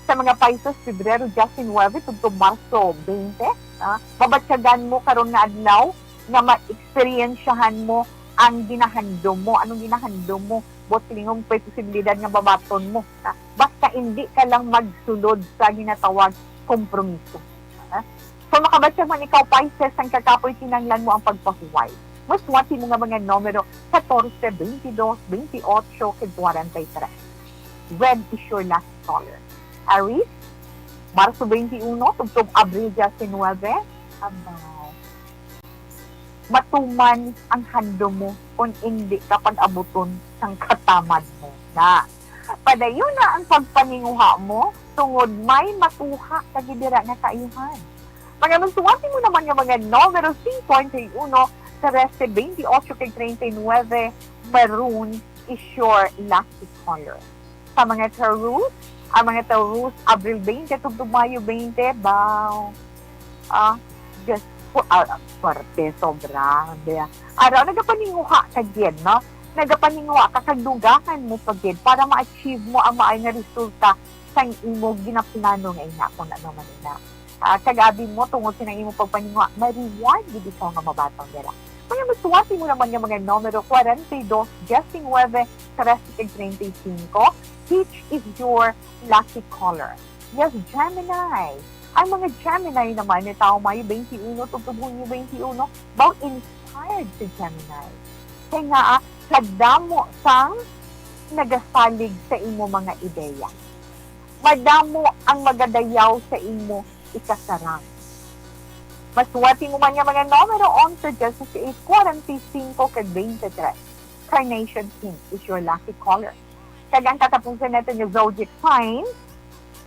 Sa mga Pisces, Pebrero diecinuebe tubtob Marso twenty, ah, mabatyagan mo karon nga adlaw nga ma-eksperyensyahan mo ang ginahandom mo. Anong ginahandom mo? Buot silingon, may posibilidad nga mabaton mo, ah. Basta hindi ka lang magsulod sa ginatawag kompromiso. Ah. Kung makabatyag man ikaw, Pisces, ang kakapoy, kinahanglan mo ang pagpahuway. Maswati mo nga mga numero, catorce, veintidós, veintiocho, kag cuarenta y tres. Red is your lucky color. Aries, Marso twenty-uno, tubtob Abril diecinuebe. Abaw. Matuman ang handom mo kung indi ka pag-abuton sang katamad mo na. Padayon na ang pagpaninguha mo, tungod may matuha ka gid dira nga kaayuhan. Mga maswati mo naman nga mga numero cincuenta y uno, trece, veintiocho, kag treinta y nueve, maroon is your lucky color. Sa mga Taurus, ang mga Taurus, Abril twenty tubtob Mayo twenty, baw. Ah, just, ah, swerte, sobra. Di, araw, nagapaninguha ka gid, no? Nagapaninguha ka, kag dugangan mo pa gid para ma-achieve mo ang maayo nga resulta sang imo ginaplano nga ina, kung ano man ina. Ah, kag abi mo, tungod sa nang imo pagpaninguha, may reward gid ikaw nga mabaton dira. Mga maswati mo naman nga mga numero, cuarenta y dos, diecinueve, trece, kag treinta y cinco, peach is your lucky color. Yes, Gemini. Ang mga Gemini naman ni taong Mayo twenty-uno tubtob Hunyo twenty-uno, baw, inspired si Gemini. Kay nga, ah, kadamo sang nagasalig sa imo mga ideya. Madamo ang magadayaw sa imo ikasarang. Masuwat mo man nga mga numero, onse, diyesisais, kwarenta y cinco, kag twenty-three. Carnation pink is your lucky color. Kag ang katapusan nato nga zodiac sign,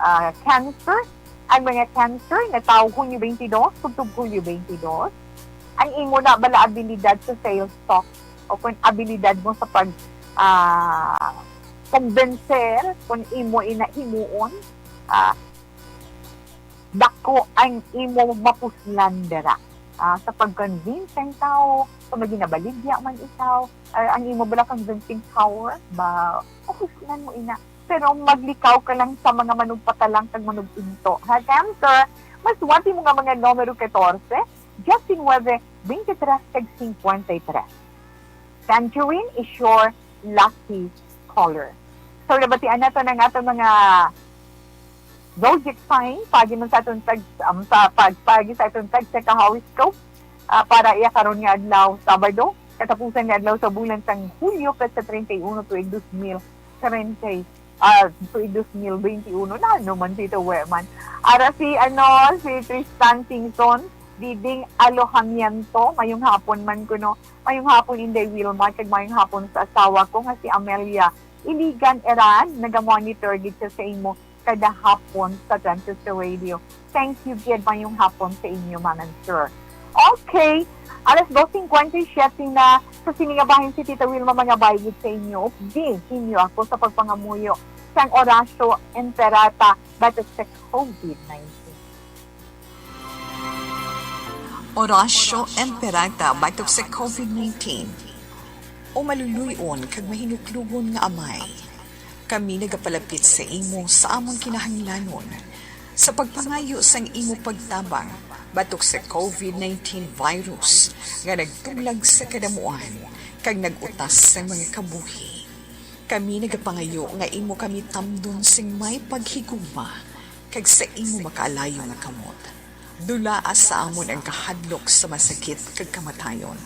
ah, Cancer. Ang mga Cancer nga tawo Hunyo twenty-two, subtog Hulyo twenty-two, ang imo na bala abilidad sa sales talk o kung abilidad mo sa pag, ah, convincer, kung imo ina himuon, ah, dako ang imo mapuslan dira. Ah, sa pag-convince ang tawo, kung may ginabaligya man ikaw, ah, ang imo bala convincing power, ba, mapuslan mo ina. Pero maglikaw ka lang sa mga manugpatalang kag manug-into. Ha, Cancer, masuwat mo nga mga numero katorse, diyesnuebe, twenty-three, kag cincuenta y tres. Tangerine is your lucky color. So, nabatian nato ang aton mga zodiac sign, paagi man sa aton tag-, um, sa pagpagi sa aton tagsa ka horoscope, ah, para iya karon nga adlaw, Sabado, katapusan nga adlaw sa bulan sang Hulyo, petsa treinta y uno, tuig dos mil treinta, ah, tuig dos mil twenty-one, na ano man, Tito Weman. Ara si, ano, si Tristan Singson, Diding Alojamiento, mayong hapon man kuno, mayong hapon, Inday Wilma, kag mayong hapon sa asawa ko nga si Amelia Iligan Eran, naga-monitor gid siya sa imo kada hapon sa Transistor Radio. Thank you gid, mayong hapon sa inyo, ma'am and sir. Okay, alas dos cincuenta y siete na sa sini nga bahin si Tita Wilma, mga bayi gid sa inyo. Updi ninyo ako sa pagpangamuyo sang Oratio Imperata batok sa COVID nineteen. Oratio Imperata batok sa COVID nineteen. O maluluy-on kag mahinuklogon nga Amay, kami nagapalapit sa imo sa amon kinahanglanon, sa pagpangayo sang imo pagtabang batok sa COVID nineteen virus nga nagtuglag sa kadamuan kag nag-utas sang mga kabuhi. Kami nagapangayo nga imo kami tamdon sing may paghigugma kag sa imo makaalayo nga kamot. Dulaa sa amon ang kahadlok sa masakit kag kamatayon.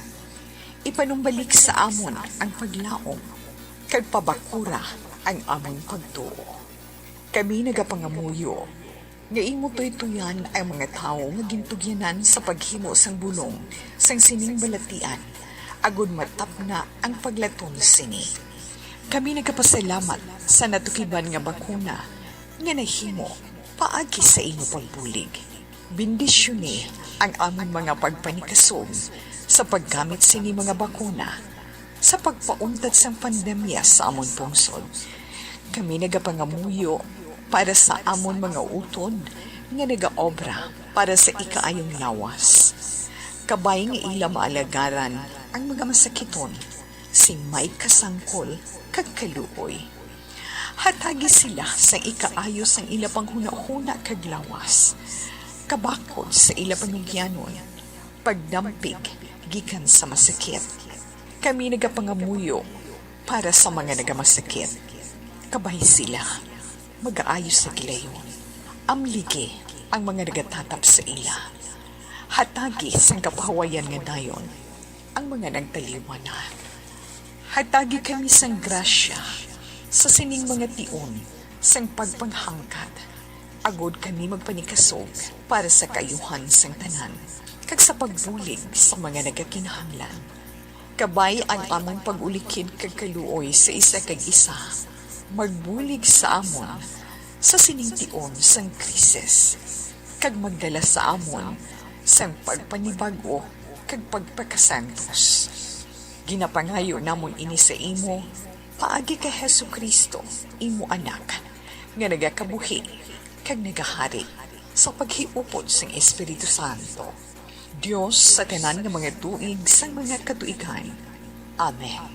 Ipanumbalik sa amon ang paglaom, kag pabakura ang amon pagtuo. Kami nagapangamuyo nga imo tuytoyan ang mga tawo nga gintugyanan sa paghimo sang bulong sang sining balatian, agod matapna ang paglaton sini. Kami nagapasalamat sa natukiban nga bakuna nga nahimo paagi sa imo pagbulig. Bendisyoni ang amon mga pagpanikasog sa paggamit sini mga bakuna sa pagpauntat sang pandemya sa amon pungsod. Kami nagapangamuyo para sa amon mga utod nga nagaobra para sa ikaayong lawas. Kabay nga ila maalagaran ang mga masakiton sing may kasangkol kag kaluoy. Hatagi sila sang ikaayo sang ila panghunahuna kag lawas, kabakod sa ila panugyanon, pagdampig gikan sa masakit. Kami nagapangamuyo para sa mga nagamasakit. Kabay sila magaayo sa gilayon. Amligi ang mga nagatatap sa ila. Hatagi sang kapahuwayan nga dayon ang mga nagtaliwan na. Hatagi kami sang grasya sa sining mga tion sang pagpanghangkat, agod kami magpanikasog para sa kaayuhan sang tanan, kag sa pagbulig sa mga nagakinahanglan. Kabay ang amon pag-ulikid kag kaluoy sa isa kag isa, magbulig sa amon sa sining tion sang krisis, kag magdala sa amon sang pagpanibag-o kag pagpakasantos. Ginapangayo namon ini sa imo paagi kay Jesu-Cristo, imo Anak, nga nagakabuhi kag nagahari sa paghiupod sang Espiritu Santo, Dios sa tanan nga mga tuig sang mga katuigan. Amen.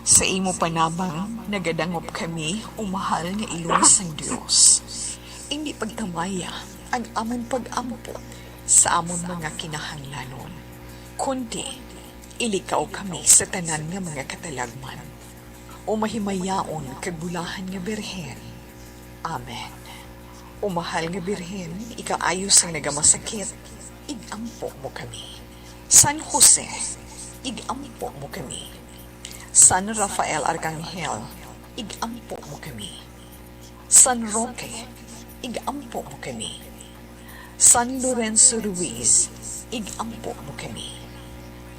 Sa imo panabang nagadangop kami, o mahal nga Iloy sang Dios. Indi pagtamaya ang amon pag-ampo sa amon mga kinahanglanon, kundi ilikaw kami sa tanan nga mga katalagman, o mahimayaon kag bulahan nga Birhen. Amen. O mahal nga Birhen, ikaayo sang nagamasakit, ig-ampo mo kami. San Jose, ig-ampo mo kami. San Rafael Arcangel, ig-ampo mo kami. San Roque, ig-ampo mo kami. San Lorenzo Ruiz, ig-ampo mo kami.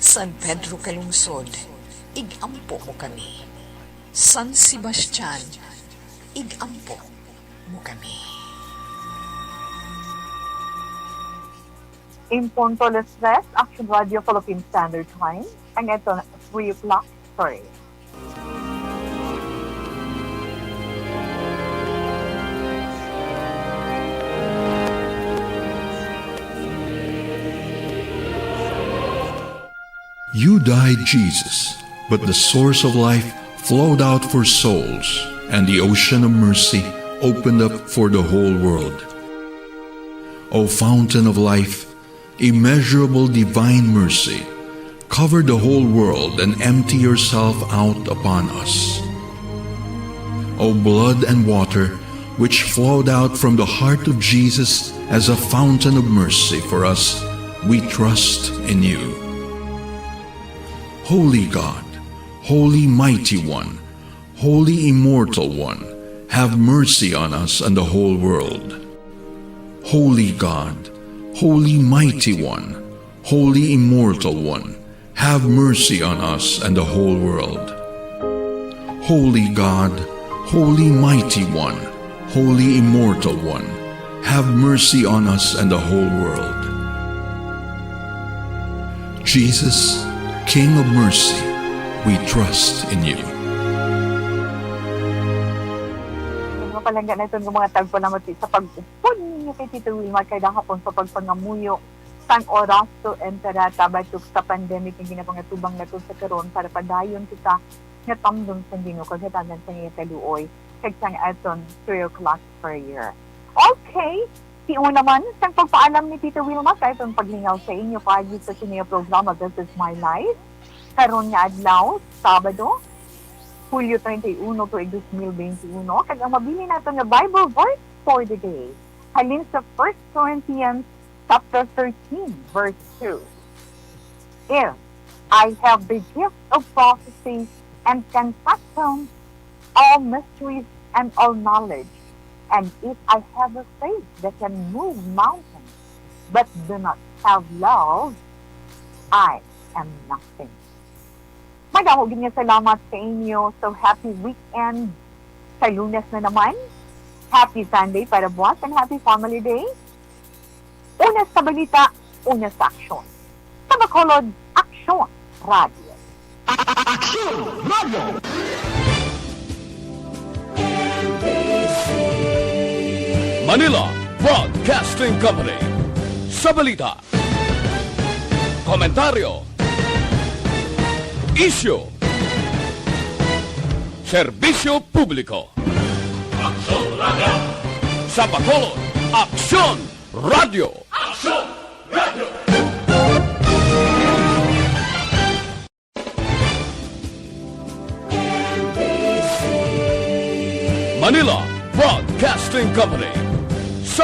San Pedro Calungsod, ig-ampo mo kami. San Sebastian, ig-ampo mo kami. In punto alas tres, Action Radio Philippine Standard Time. Ang ito, three o'clock. Sorry. You died, Jesus, but the source of life flowed out for souls, and the ocean of mercy opened up for the whole world. O fountain of life, immeasurable divine mercy, cover the whole world and empty yourself out upon us. O blood and water, which flowed out from the heart of Jesus as a fountain of mercy for us, we trust in you. Holy God, Holy Mighty One, Holy Immortal One, have mercy on us and the whole world. Holy God, Holy Mighty One, Holy Immortal One, have mercy on us and the whole world. Holy God, Holy Mighty One, Holy Immortal One, have mercy on us and the whole world. Jesus, King of mercy, we trust in you. Mga palangga naton nga mga tagpalamat sa pag-upod ninyo kay Tito Wilmar kay gahapon sa pagpangamuyo sang Oratio Imperata batok sa pandemic nga ginapangatubang nato sa karon para padayon kita nga tamdon sang Ginoo kag hatagan sang iya kaluoy kag sang aton three o'clock prayer. Okay, si una man sang pagpaalam ni Tito Wilmar sa aton paglingaw sa inyo paagi sa sini nga programa, This Is My Life. Karon nga adlaw, Sabado, Hulyo treinta y uno, tuig dos mil beinti uno, kag ang mabilin nato nga Bible verse for the day halin sa First Corinthians chapter thirteen, verse two. If I have the gift of prophecy and can fathom all mysteries and all knowledge, and if I have a faith that can move mountains, but do not have love, I am nothing. Madamo gid nga salamat sa inyo. So, happy weekend. Sa Lunes na naman. Happy Sunday para buwas and happy Family Day. Una sa balita, una sa aksyon. Sa Bacolod, Aksyon Radio. Aksyon Radio. Manila Broadcasting Company. Sa balita, komentaryo, isyu, serbisyo publiko. Aksyon Radio. Sa Bacolod, Aksyon Radio. Aksyon Radio. Manila Broadcasting Company.